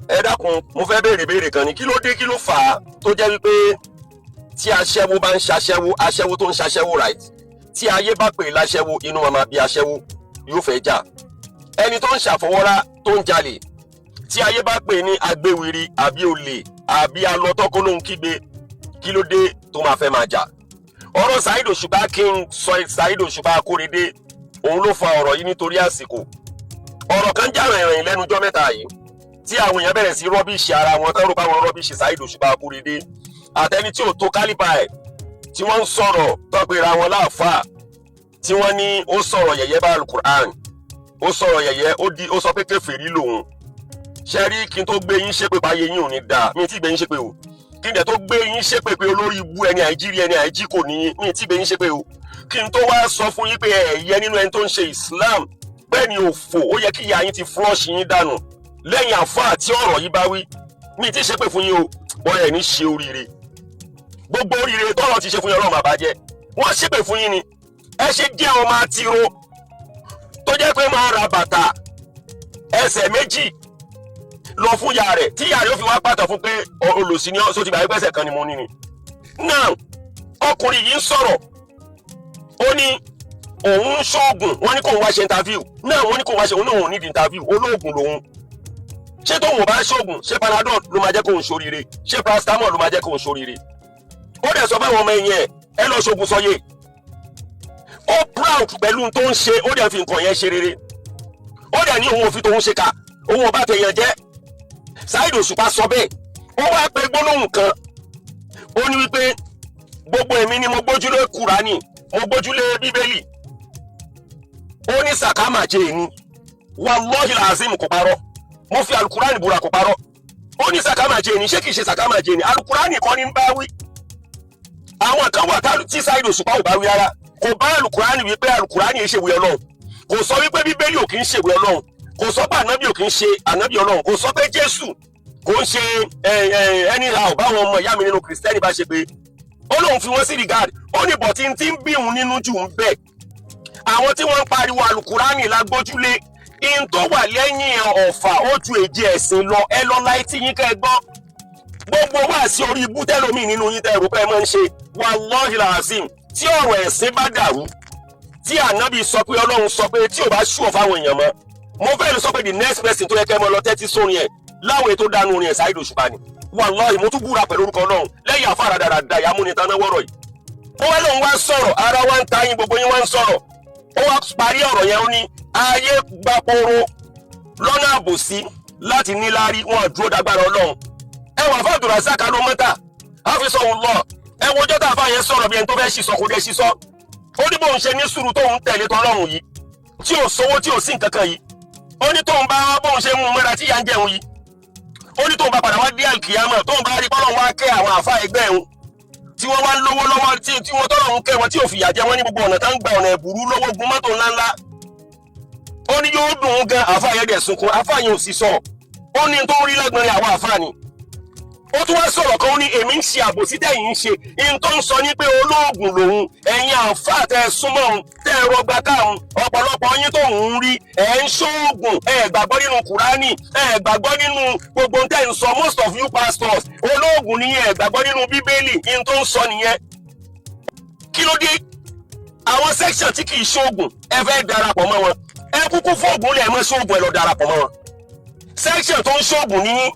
Ẹ dákun, mo fẹ́ béèrè béèrè kan ní: kí ló dé, kí ló fà á tó jẹ́ wípé tí aṣẹ́wó bá ń ṣaṣẹ́wó, aṣẹ́wó tó ń ṣaṣẹ́wó, right, tí ayé bá pè láṣẹ́wó, inú wọn máa bí aṣẹ́wó, yóò fẹ́ jà? Ẹni tó ń ṣàfọwọ́rá, tó ń jalè, tí ayé bá pè ní agbéwiri àbí olè àbí alọ́tọ́kọ́ ló ń kígbe, kí ló dé tó máa fẹ́ máa jà? Ọ̀rọ̀ Saheed Òṣùpá, kí n sọ Saheed Òṣùpá Akóredé, òun ló fa ọ̀rọ̀ yìí nítorí àsìkò. Ọ̀rọ̀ kan já rìnrìn lẹ́nu ọjọ́ mẹ́ta yìí tí àwọn èèyàn bẹ̀rẹ̀ sí rubbish ara wọn, tán rò bá wọn rubbish Saheed Òṣùpá Akóredé àtẹni tí ò tó caliber ẹ̀, tí wọ́n ń sọ̀rọ̀ tó pera wọn láàfáà, tí wọ́n ní ó sọ̀rọ̀ yẹ̀yẹ́ bá Alukur'an, ó sọ̀rọ̀ yẹ̀yẹ́, ó di ó sọ pé kèfèrí lòun. Ṣe rí, kí n tó gbé yín ṣépè báyé yín ò ní dáa, mi tí gbé yín ṣépè o. Kí n dẹ̀ tó gbé yín ṣépè pé olórí ibú ẹni àìjírí ẹni àìjí kò ní, mi tí gbé yín ṣépè o. Kí n tó wá sọ fún yín pé ẹ̀yẹ nínú ẹni tó ń ṣe Islam bẹ́ẹ̀ ni òfò, ó yẹ kí ìyá yín ti flush yín dànù lẹ́yìn àfáà tí ọ̀rọ̀ yìí bá wí. Mi tí ṣépè fún yín o, bọ́ ẹ̀ ní ṣe oríire. Gbogbo oríire tọ́lọ̀ ti ṣe fún yín, Ọlọ́run àbájẹ́. Wọ́n ṣépè fún yín ni. Ẹ ṣe jẹ́ ọmọ àtiro tó jẹ́ pé máa ra bàtà ẹsẹ̀ méjì lọ fún ìyá rẹ̀, tí ìyá rẹ̀ ó fi wá pàtó fún pé olòṣì ni ọ́, só ti gbà pé ẹsẹ̀ kan ni mo ní ni. Now, ọkùnrin yìí ń sọ̀rọ̀, ó ní òun ń ṣoògùn. Wọ́n ní kóun wá ṣe interview náà, wọ́n ní kóun wá ṣe. Òun náà òun ní interview, olóògùn lòun. Ṣé tóun ò bá ṣoògùn, ṣé Panadol ló máa jẹ́ kóun ṣoríire? Ṣé paracetamol ló máa jẹ́ kóun ṣoríire? Ó dẹ̀ sọ fáwọn ọmọ ẹ̀yìn ẹ̀, ẹ lọ ṣoògùn sọyè. Ó proud pẹ̀lú tó ń ṣe, ó dẹ̀ fi nǹkan yẹn ṣe rere. Ó dẹ̀ ní òun ò fi tòun ṣe kà, òun ò bá tẹ̀yàn jẹ́. Saheed Òṣùpá sọ bẹ́ẹ̀. Ó wá pe gbólóhùn kan, ó ní wípé gbogbo èmi ni mo gbójúlé Kùránì, mo gbójúlé Bíbélì. Ó ní sàkámàjẹ ni. Wallahi làzim, kò parọ́. Mo fi Alukurani búra, kò parọ́. Ó ní sàkámàjẹ ni. Ṣé kìí ṣe sàkámàjẹ ni? Alukurani kọ́ ni ń bá wí. Àwọn kan wà tí Saheed Òṣùpá ò bá wí rárá. Kò bá Alukurani wípé Alukurani yìí ṣèwé Ọlọ́run. Kò sọ wípé Bíbélì ò kì í ṣèwé Ọlọ́run. Kò sọ pé ànábì ò kì í ṣe ànábì Ọlọ́run. Kò sọ pé Jésù kò ń ṣe anyhow báwọn ọmọ ìyá mi nínú Kìrìsìtẹ́nì bá ṣe pé ó lóun fi wọ́n sí regard. Ó ní bọ̀ tí ń tí ń bí òun nínú jù ń bẹ̀, àwọn tí wọ́n ń pariwo Alukurani lágbójúlé, in tó wà lẹ́yìn ọ̀fà ó ju èjì ẹ̀sìn lọ. Ẹ lọ láì tí yín kẹ́ ẹ gbọ́ gbogbo wá sí orí ibú tẹ́lómi nínú yín tẹ́ ẹ̀rù pé ẹ máa ń ṣe. Wallahi làásìm, tí ọ̀rọ̀ ẹ̀sìn bá dàrú, tí ànábì sọ pé Ọlọ́run sọ pé, tí ò bá ṣùọ̀ fáwọn èèyàn mọ́, mo fẹ́ lè sọ pé the next person tó yẹ kẹ́ ẹ mọ́ lọ tẹ́tí sórin ẹ̀ láwọn ètò dánú orin ẹ̀, Saheed Òṣùpá ni. Wallahi, mo tún búra pẹ̀lú orúkọ Ọlọ́run lẹ́yìn àfàrà dáradára ìyàmúnitáná wọ́rọ̀ yìí. Ó wá lóun wá sọ̀rọ̀, ara wa ń ta yín, gbogbo yín wá ń sọ̀rọ̀. Ó wá parí ọ̀rọ̀ yẹn, ó ní ayé gbaporo lọ́nà àbòsí láti níláárí, wọn dúró dágbára Ọlọ́run. Ẹ wà fún Abdulrasaq alomọ́tà àfisọ̀hún lọ. Ẹ wo ọjọ́ tá a fà yẹn sọ̀rọ̀ bí ẹni tó fẹ́ ṣìṣọ́, kò dé ṣìṣọ́. Ó ní bóun ṣe ní sùúrù tóun tẹ̀lé tọlọ́run yìí, tí ò sówó, tí ò sí nǹkan kan yìí, ó ní tóun bá bóun ṣe mú un mọ́ra tí ìyá ń jẹun yìí, ó ní tóun bá padà wá dé àlùkìyámọ̀, tóun bá rí pọ́lọ́run wá kẹ́ àwọn àfa ẹgbẹ́ òun tí wọ́n wá lówó lọ́wọ́, tí wọ́n tọ́lọ́run kẹ́ wọn, tí ò fìyà jẹ wọ́n ní gbogbo ọ̀nà tá ń gba ọ̀nà ẹ̀bùrú lówó, gun mọ́tò ńláńlá, ó ní yóò dùn ún gan. Àfa yẹn dẹ̀ sunkún, àfa yẹn ò sì sọ. Ó ní tó ń rí lágbọ́nrin àwọn àfa ni. Ó tún wá sọ̀rọ̀ kan, ó ní èmi ń ṣe àbòsí tẹ̀yìn ń ṣe. Ihun tó ń sọ ní pé olóògùn lòun, ẹ̀yin àǹfà tẹ́ ẹ súnmọ́ òun, tẹ́ ẹ rọgbà káàrún, ọ̀pọ̀lọpọ̀ yín tó ń rí ẹ̀ ń ṣoògùn, ẹ̀ gbàgbọ́ nínú Kùránì, ẹ̀ gbàgbọ́ nínú gbogbo tẹ́ ń sọ. Most of you pastors, olóògùn. Olóògùn nìyẹn, ẹ gbàgbọ́ nínú Bíbélì, ní tó ń sọ nìyẹn. Kí ló dé àwọn section tí kì í ṣoògùn, ẹ fẹ́ darapọ̀ mọ́ wọn? Ẹ kúkú fóògùn lẹ̀ mọ́ ṣoògùn, ẹ lọ darapọ̀ mọ́ wọn. Section tó ń ṣoògùn nìyí.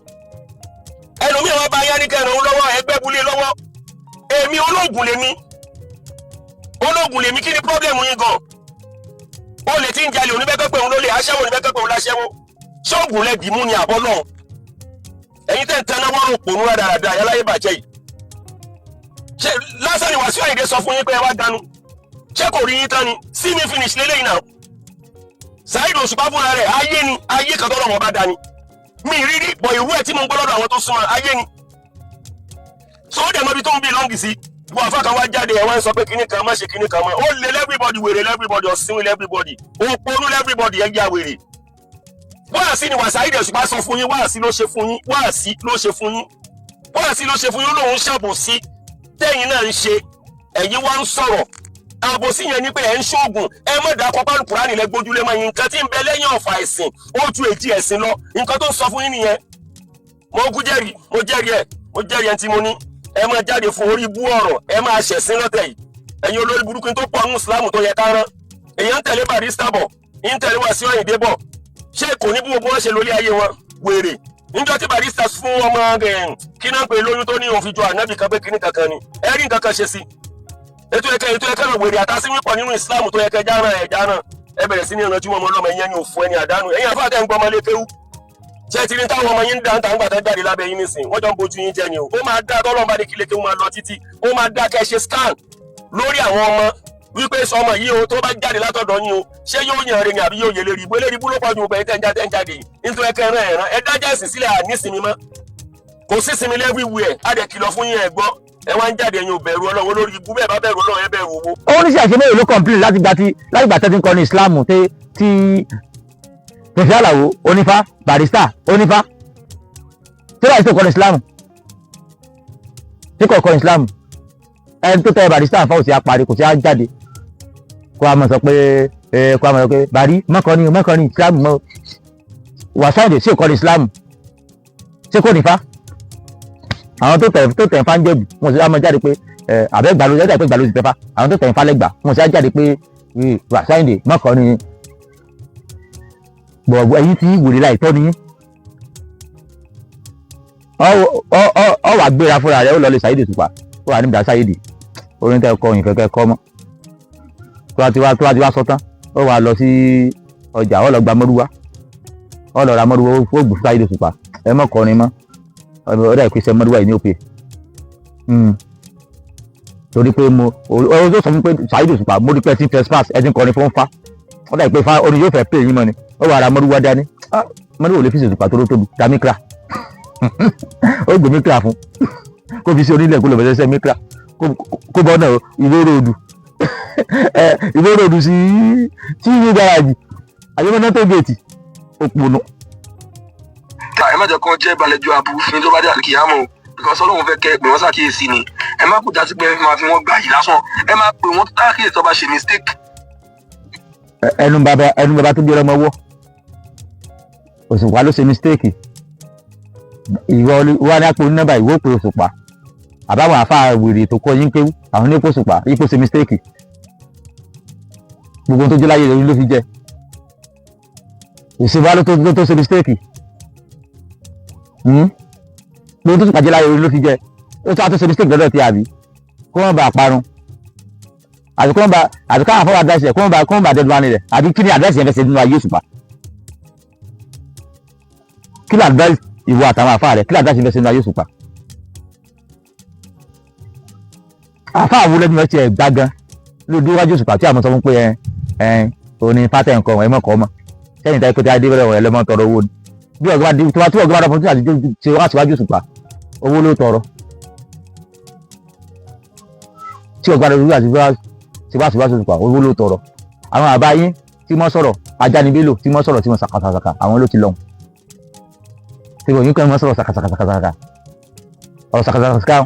Ẹlòmíì wọn bá yá ní kẹrin òun lọ́wọ́, ẹgbẹ́ bulé lọ́wọ́. Èmi olóògùn lèmi, olóògùn lèmi. Kí ni problem yín gan? Ó lè tí ń jalè oníbẹ́kẹ́ pé òun ló lè aṣẹ́wó, oníbẹ́kẹ́ pé òun láṣẹ́wó. Ṣóògùn lẹ́dìí mú ni àbọ̀ náà. Ẹ̀yin tẹ́ ń tẹná wọ́n rò pònú rádaràda ayáláyé bàjẹ́ yìí, ṣe lásán ni Wàsíù Àyìndé sọ fún yín pé ẹ wá dánú? Ṣé kò rí yín tán ni? See me finish lélẹ́yìn náà. Saheed Òṣùpá fúnra rẹ̀, ayé ni, ayé kan tọ́lọ́ wọn bá dání mi rírí bọ̀ ìrú ẹ̀ tí mo ń gbọ́ lọ́dọ̀ àwọn tó súnmọ́ ayé ni. So ó dẹ̀ mọ́ ibi tó ń bí lọ́ngì sí. Ìwọ àfa kan wá jáde, ẹ̀ wá ń sọ pé kinní kan má ṣe kinní kan mọ́. Ó lé everybody, wèrè everybody, ọ̀sìn everybody, òpònú everybody, ẹ̀ ya wèrè. Wáàsí ni Saheed Òṣùpá sọ fún yín, wáàsí ló ṣe fún yín, wáàsí ló ṣe fún yín, wáàsí ló ṣe fún yín. Ó lóun ṣàbòsí tẹ́yìn náà ń ṣe, ẹ̀yin wá ń sọ̀rọ̀ àbòsí yẹn ni pé ẹ̀ ń ṣoògùn. Ẹ má dàkọ pálù Kùránì lẹ gbójúlé mọ́ yín. Nǹkan tí ń bẹ lẹ́yìn ọ̀fà ẹ̀sìn, ó ju èjì ẹ̀sìn lọ. Nǹkan tó ń sọ fún yín nìyẹn. Mo kú jẹ́rìí, mo jẹ́rìí ẹ̀, mo jẹ́rìí ẹ̀ tí mo ní. Ẹ máa jáde fún orí ibú ọ̀rọ̀, ẹ máa ṣẹ̀sín lọ́tẹ̀ yìí. Ẹ̀yin olórí burúkú tó pọ̀ nínú Ìsìlámù tó yẹ ká rán, èèyàn ń tẹ̀lé Barrister bọ̀, ń tẹ̀lé Wàsíù Àyìndé bọ̀, ṣé kò ní bí gbogbo wọn ṣe lórí ayé wọn? Wèrè, níjọ́ tí Barrister fún ọmọ kí náà pé lóyún tó ní òun fi jọ ànábì kan pé kíní kankan ni, ẹ rí nǹkan kan ṣe sí ètò ẹ̀kẹ́ náà. Wèrè àtàsí pọ̀ nínú Ìsìlámù tó yẹ kẹ́ járàn, ẹ̀ járàn. Ẹ bẹ̀rẹ̀ sí ní ìrántí wọn ọmọ ọlọ́mọ ẹ̀yẹn ní òfò, ẹni àdánù. Ẹ̀yin àfáà tẹ́ ń gbọ́ ọmọ lé kéwú, ṣé ti ní táwọn ọmọ yín ń dáńtà ń gbà tẹ́ jáde lábẹ́ yín nísìn? Wọ́n jọ ń bojú yín jẹ ni o. Ó máa dá tọ́lọ́mọba ní kílé kéwú máa lọ títí. Ó máa dá kẹ́ ṣe scan lórí àwọn ọmọ wípé sọmọ yìí o, tó bá jáde látọ̀dọ̀ yín o, ṣé yóò yàn rẹ ni àbí yóò yẹlé rí ibú? Eléyìí bú ló pọ̀ ju gbogbo ẹ̀yin tẹ́ ń jáde yìí. Nítorí ẹ̀kẹ́ ẹ̀ràn ẹ̀ràn, ẹ dájà ẹ̀sìn sílẹ̀, àníṣinmi mọ́, kò sí sinmi everywhere. Á dẹ̀ kìlọ̀ fún yín, ẹ̀ gbọ́, ẹ wá ń jáde. Ẹ̀yin ò bẹ̀rù Ọlọ́run, olórí ibú. Bẹ́ẹ̀ bá bẹ̀rù Ọlọ́run, ẹ bẹ̀rù owó. Ó ní sí àṣẹ mélòó ló complain láti gba ti láti gbà tẹ́tí ń kọrin Islam tí tí Tẹ̀sí Àlàó onífá, Barrister onífá, tí wàá tó kọrin Islam, tí kò kọrin Islam. Ẹni tó tẹ Barrister fáwọn sí apari, kò sí á jáde kó a máa sọ pé ẹ, kó a máa sọ pé Bari mọ́kànní mọ́kànní Islam mọ́. Wàsáìdì sí òkọrin Islam, ṣé kò nífá? Àwọn tó tẹ̀ fá ń jẹ̀bù, wọn sì á máa jáde pé ẹ àbẹ́ gbàlú jáde pé gbàlú ti tẹ́fá. Àwọn tó tẹ̀ fá lẹ́gbà, wọn sì á jáde pé Wàsáìdì mọ́kànní bọ̀. Ẹ̀yin tí wèrè láì tọ́ ni ọ wà gbéra fúnra rẹ, ó lọ lè Saheed Òṣùpá, ó wà níbi Saheed orin tẹ kọ ìfẹ́ kẹ kọ́ mọ́. Tó bá ti wá sọ tán, ó wà lọ sí ọjà, ó lọ gba mọ́rúwá, ó lọ ra mọ́rúwá, ó gbé fún Saheed Òṣùpá. Ẹ mọ́ kọrin mọ́, ó dà ìpèsè mọ́rúwá yìí ní òpè, torí pé mo ó tó sọ fún pé Saheed Òṣùpá, mo rí pé ẹ ti ń trespass, ẹ ti ń kọrin fún fa, ó dà ìpè fa orin yóò fẹ́ pè yín mọ́ ni. Ó wà ra mọ́rúwá dání. Mọ́rúwá ò lè fi Òṣùpá tó ló tóbi ra Micra, ó gbé Micra fún kó fi sí onílẹ̀, kó lọ bẹ̀rẹ̀ sẹ́ Micra, kó bọ́ náà ìwé ròdù, ìwé ròdù sí ìwé gáràjì àyẹ̀mọ́ná tó géètì òpònú. Ẹ má jẹ́ kó jẹ́ ìbàlẹ̀jọ aburú fún yín tó bá dé àlùkìyámọ̀ o, because Ọlọ́run fẹ́ kẹ́ ẹ pè wọ́n ṣàkíyèsí ni. Ẹ má kó jásí pé ẹ máa fi wọ́n gbà yìí lásán, ẹ má pè wọ́n ṣàkíyèsí tó bá ṣe mistake. Ẹnu bàbá tó bí ọlọmọ wọ, Òṣùpá ló ṣe mistake. Ìwọ wà ní àpò nọ́mbà ìwọ pé Òṣùpá àbáwọn àfa wèrè tó kọ yín kéwú, àwọn ní kó Òṣùpá ipò ṣe mistake. Gbogbo tó jẹ́ láyé rẹ̀ ló fi jẹ. Òṣùpá ló tó ṣe mistake. Gbogbo tó sì pàjẹ́ láyé rẹ̀ ló fi jẹ. Ó tó àtúnṣe mistake lọ́dọ̀ tí àbí kó wọ́n bá parun, àbí kó wọ́n bá, àbí káwọn afọwọ́ advice rẹ̀, kó wọ́n bá dẹ́nu wá ní rẹ̀, àbí kí ni advice yẹn fẹ́ ṣe nínú ayé Òṣùpá? Kí ni advice ìwọ àtàwọn àfa rẹ̀? Kí ni advice yẹn fẹ́ ṣe nínú ayé Òṣùpá? Àfa àwọn olómi ọtí ẹ̀ gbá gan lójú iwájú Òṣùpá tí àwọn sọ fún pé ẹ ẹ òní fátẹ̀ nǹkan ẹ mọ̀kọ́ mọ̀ sẹ́yìn táyé pété adé bẹ̀rẹ̀ ẹ̀ lọ́mọ tọrọ owó ni. Bí ọ̀gá bá tí ọ̀gá bá dọ̀ fún tí àti ṣe wá síwájú Òṣùpá, owó ló tọrọ. Tí ọ̀gá rẹ̀ àti ṣe wá síwájú Òṣùpá, owó ló tọrọ. Àwọn àbá yín tí wọ́n sọ̀rọ̀ ajánibélò, tí wọ́n sọ̀rọ̀ tí wọ́n sàkàsàkà, àwọn ló ti lọ́hùn tí wọ́n yín kẹ́ wọ́n sọ̀rọ̀ sàkàsàkàsàkà, ọ̀rọ̀ sàkàsàkàsàkà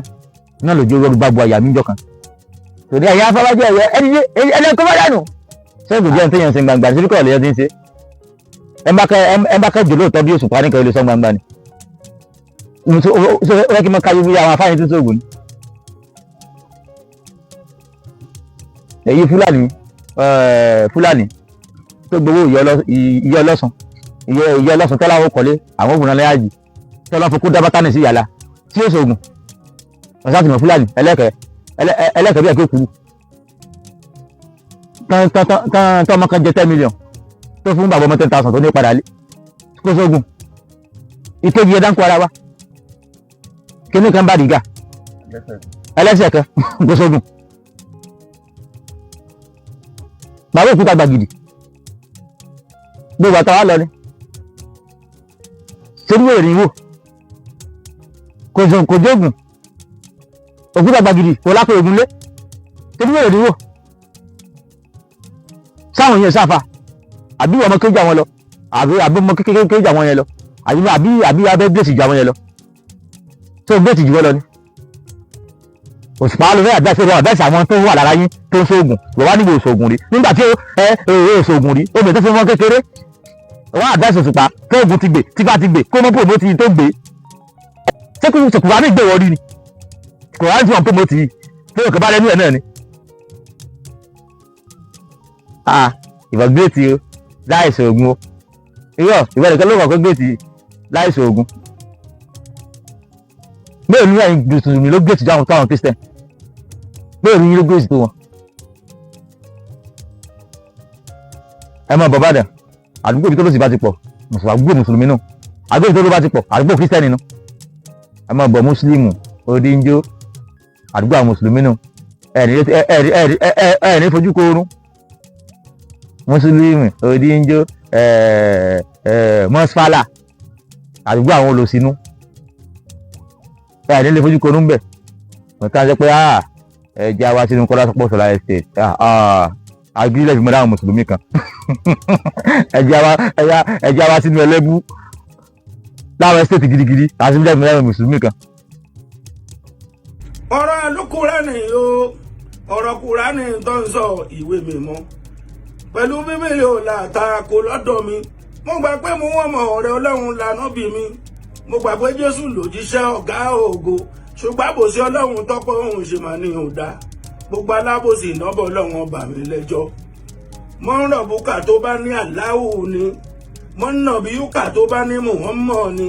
náà lójú olórí bá bu àyà mi jọ kan torí àyà afọlájẹ ẹ̀yẹ ẹni ẹni ẹkọ bá dànù sẹ́yìn kò jẹ́ ẹni téèyàn ń ṣe gbangba ní síríkọ̀ lèyàn ti ń ṣe. Ẹ bá kẹ́ jòló tọ́ bí Òṣùpá nìkan lè sọ gbangba ni. Ó fẹ́ kí n máa káyé bí àwọn afáyín tó sóògùn ni. Èyí Fúlàní, Fúlàní tó gbowó ìyá ọlọ́sùn, ìyá ọlọ́sùn tọ́lá ó kọ́lé àwọn òbúrán lẹ́yàjì tọ́lá fokú dábátánì sí yàrá tí ó sóògùn ọ̀sán àtìmọ̀. Fúlàní ẹlẹ́kẹ̀ẹ́ ẹlẹ́kẹ̀ẹ́ bí ẹ̀kẹ́ kúrú tán tán, ọmọ kan jẹ 10 million tó fún bàbá ọmọ 10,000 tó ní padà lé kó sóògùn. Ìkejì ẹ̀dá ń kó ara wa kíní kan bá dìgà ẹlẹ́sẹ̀ kan kó sóògùn. Bàbá òkúta gbàgìdì gbogbo àtàwọn lọ ni torí wèrè wò kò zọ kò jógùn. Òkúta gbàgìdì kò lápò ògùn lé torí wèrè wò sáwọn yẹn sáfà àbí ọmọ kéjì àwọn lọ àbí ọmọ kékeré kéjì àwọn yẹn lọ àbí abẹ́ gbèsè ju àwọn yẹn lọ tó gbèsè jù wọ́n lọ ni. Òṣùpá ló fẹ́ àdá ìṣòro àdá àwọn tó wà lára yín tó ń ṣoògùn lọ wá níbo òṣògùn rí nígbà tí ẹ ẹ òṣògùn rí obìnrin tó fi mọ́ kékeré wọ́n àdá ìṣòṣùpá tó ògùn ti gbè tífà ti gbè kó mọ́ promote tó gbé. Ṣé kò ṣèkùrá ní ìgbé wọ́n rí ni kòrán tí wọ́n promote yìí tó yẹ kó bá lẹ́nu ẹ̀ náà ni. Ah, ìwọ great o láìsí oògùn o. Irọ́, ìwọ nìkan ló mọ̀ pé great láìsí oògùn. Bẹ́ẹ̀ ni ẹ̀yin mùsùlùmí ló great ju àwọn tó àwọn Christian. Bẹ́ẹ̀ ni ló great tó wọn. Ẹ mọ bàbá dà, àdúgbò ibi tó lọ́sì bá ti pọ̀, àdúgbò mùsùlùmí nù. Àdúgbò ibi tó ló bá ti pọ̀, àdúgbò Christian nù. Ẹ mọ bọ̀ mùsùlùmù odinjo, àdúgbò àwọn mùsùlùmí nù. Ẹ ní ẹ ẹ ẹ ní fojú koorun. Mùsùlùmí odinjo, ẹ ẹ mọ́sálà, àdúgbò àwọn olùsínú. Ẹ ní lè fojú koorun bẹ̀ nǹkan ṣe pé ẹ jẹ́ àwa sínú Kọ́lá Sọpọ̀ Estate agbílẹ̀ fi mọ́ dáhùn mùsùlùmí kan. Ẹ jẹ́ àwa sínú Ẹlẹ́bú láwọn estate gidigidi àti fi mọ́ dáhùn mùsùlùmí kan. Ọ̀rọ̀ àlùkùránì o, ọ̀rọ̀ Kùránì tó ń sọ ìwé mímọ́ pẹ̀lú Bíbélì ò làtàkò lọ́dọ̀ mi. Mo gbà pé mo wọ́n mọ̀ ọ̀rẹ́ Ọlọ́run lànà bí mi. Mo gbà pé Jésù lòjíṣẹ́ ọ̀gá ògo, ṣùgbọ́n àbòsí Ọlọ́run tọ́pọ̀ òun ṣe mà ní òdá. Gbogbo alábòsí ìnábọ̀ Ọlọ́run ọba mi lẹ́jọ́. Mo ń rọ̀ bùkà tó bá ní Aláwù ni, mo ń nà bí yúkà tó bá ní Muhammad ni,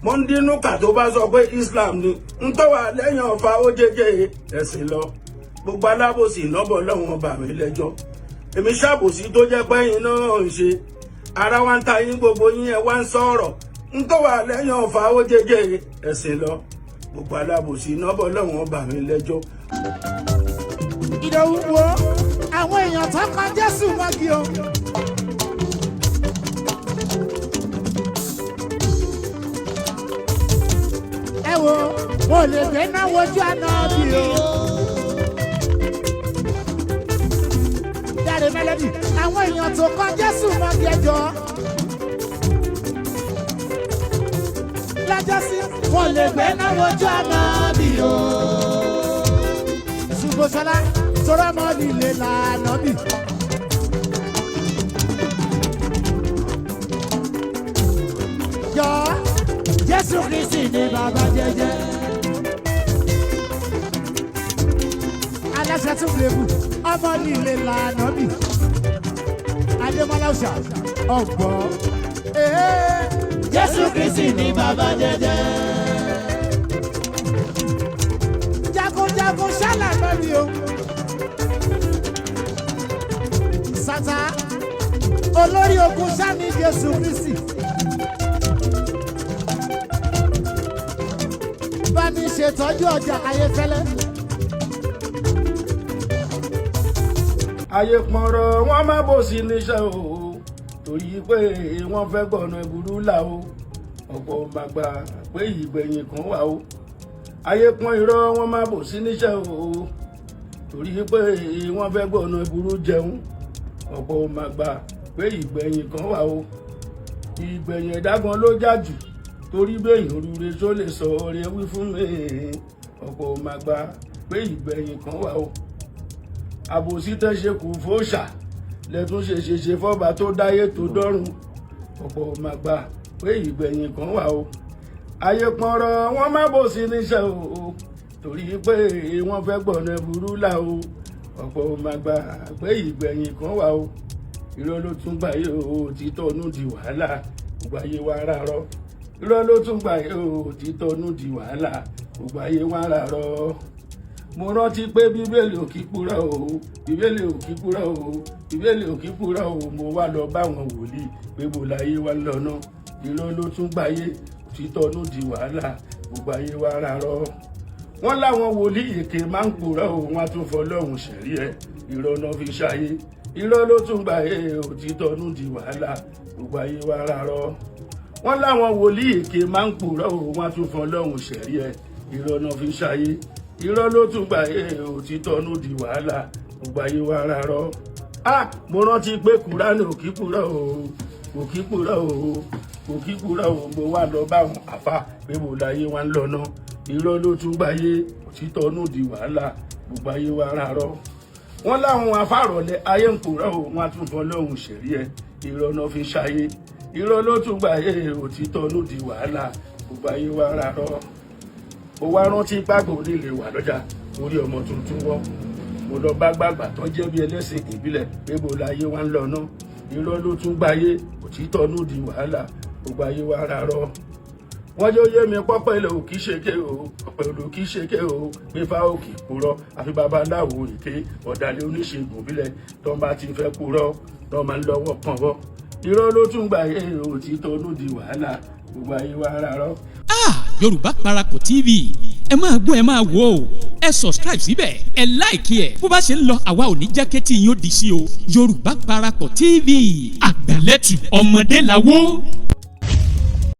mo ń dínú kà tó bá sọ pé Islam ni ń tó wà lẹ́yìn ọ̀fà ó jẹjẹ ẹ̀sìn lọ. Gbogbo alábòsí ìnábọ̀ Ọlọ́run ọba mi lẹ́jọ́. Èmi ṣàbòsí tó jẹ́ pé yín náà ń ṣe ara wa ń ta yín, gbogbo yín ẹ wá ń sọ̀rọ̀ ń tó wà lẹ́yìn ọ̀fà ó jẹjẹ ẹ̀sìn lọ. Gbogbo alábòsí ìnábọ̀ Ọlọ́run ọba mi lẹ́jọ́. Ìdòwú, wo àwọn èèyàn tó kan Jésù mọ́gi o. Ẹ wo, wọn ò lè gbé náà wojú àná bí o. Dáre Melody, àwọn èèyàn tó kan Jésù mọ́gi ẹjọ́. Lọ́jọ́sí, wọn ò lè gbé náà wojú àná bí o. Ṣùgbọ́n sọlá tọrọ mọ́ nílé lànà bí. Yọ Jésù Kristi ní bàbá jẹ́jẹ́. Aláṣẹ tún lè bù ọmọ nílé lànà bí. Adémọ́lá ọ̀ṣà ọ̀gbọ́n. Jésù Kristi ní bàbá jẹ́jẹ́. Jagunjagun ṣálà lórí o. Sátá olórí ogun sani Jésù Kristi. Bá mi ṣètọ́jú ọjà Ayéfẹ́lẹ́. Ayé pọnrọ wọn má bòsí níṣẹ́ o, torí pé wọ́n fẹ́ gbọ̀nà ìburú là o. Ọ̀pọ̀ màgbà pé ìgbẹ̀yìn kan wà o. Ayé pọ́n irọ́ wọn má bòsí níṣẹ́ o, torí pé wọ́n fẹ́ gbọ̀nà ìburú jẹun. Ọ̀pọ̀ màgbà pé ìgbẹ̀yìn kan wà o. Ìgbẹ̀yìn ẹ̀dá gan ló jà jù, torí bẹ́yìn rure tó lè sọ ọrẹ wí fún mi. Ọ̀pọ̀ màgbà pé ìgbẹ̀yìn kan wà o. Àbòsí tẹ́ ṣe kù fóòṣà lẹ́tún ṣe ṣe ṣe fọ́ba tó dáyé tó dọ́run. Ọ̀pọ̀ màgbà pé ìgbẹ̀yìn kan wà o. Ayé pọnrọ wọn má bò sí níṣẹ́ o, torí pé wọ́n fẹ́ gbọ̀nà burú là o. Ọ̀pọ̀ ò máa gbà pé ìgbẹ̀yìn kan wà o. Irọ́ ló tún gbà yé o, títọ́nú di wàhálà, gbogbo ayé wa rárọ́. Irọ́ ló tún gbà yé o, títọ́nú di wàhálà, gbogbo ayé wa rárọ́. Mo rántí pé Bíbélì ò kí purọ́ o, Bíbélì ò kí purọ́ o, Bíbélì ò kí purọ́ o. Mo wá lọ báwọn wòlíì pé bò láyé wa lọ́nà. Irọ́ ló tún gbáyé, títọ́nú di wàhálà, gbogbo ayé wa rárọ́. Wọ́n láwọn wòlíì èké máa ń purọ́ o, wọ́n á tún fọlọ́hún ṣẹ̀rí ẹ̀, irọ́ náà fi ṣayé. Irọ́ ló tún gbáyé, òtítọ́nú di wàhálà, gbogbo ayé wa rárọ́. Wọ́n láwọn wòlíì èké máa ń purọ́ o, wọ́n á tún fọlọ́hún ṣẹ̀rí ẹ̀, irọ́ náà fi ṣayé. Irọ́ ló tún gbà yé, òtítọ́nú di wàhálà, gbogbo ayé wa rárọ́. A mo rántí pé Kúránì ò kí purọ́ o, kò kí purọ́ o, kò kí purọ́ o. Mo wá lọ báwọn àfa pé mo láyé wa ń lọ́nà. Irọ́ ló tún gbà yé, òtítọ́nú di wàhálà, gbogbo ayé wa rárọ́. Wọ́n láwọn afárọ̀lẹ̀ ayé ń purọ́ o, wọ́n á tún fọlọ́hún ṣẹ̀rí ẹ̀, irọ́ náà fi ṣayé. Irọ́ ló tún gbà yé, òtítọ́nú di wàhálà, gbogbo ayé wa rárọ́. Ó wá rántí gbàgbọ́ onílé wà lọ́jà orí ọmọ tuntun wọ́. Mo lọ bá gbàgbà tó jẹ́ bí ẹlẹ́sìn ìbílẹ̀ pé bó láyé wa ń lọ ná. Irọ́ ló tún gbáyé, òtítọ́ nù di wàhálà, gbogbo ayé wa rárọ́. Wọ́n jẹ́ oyé mi pọ́pẹ́ ilẹ̀ òkì ṣèké o, ọ̀pẹ̀ ilẹ̀ òkì ṣèké o, pé fá òkì purọ́ àfi babaláwo èké ọ̀dàlẹ̀ oníṣègùn ìbílẹ̀ tó ń bá ti fẹ́ purọ́ tó máa ń lọ́wọ́ kàn wọ́. Irọ́ ló tún gbáyé, òtítọ́ nù di wàhálà, gbogbo ayé wa rárọ́. Ah, Yorùbá Parapọ̀ TV, ẹ máa gbọ́, ẹ máa wò ó. Ẹ subscribe síbẹ̀, ẹ like ẹ̀. Bó bá ṣe ń lọ, àwa ò ní jẹ́ kétí yín ó di sí o. Yorùbá Parapọ̀ TV, àgbàlẹ́tù ọmọdé làwọ̀.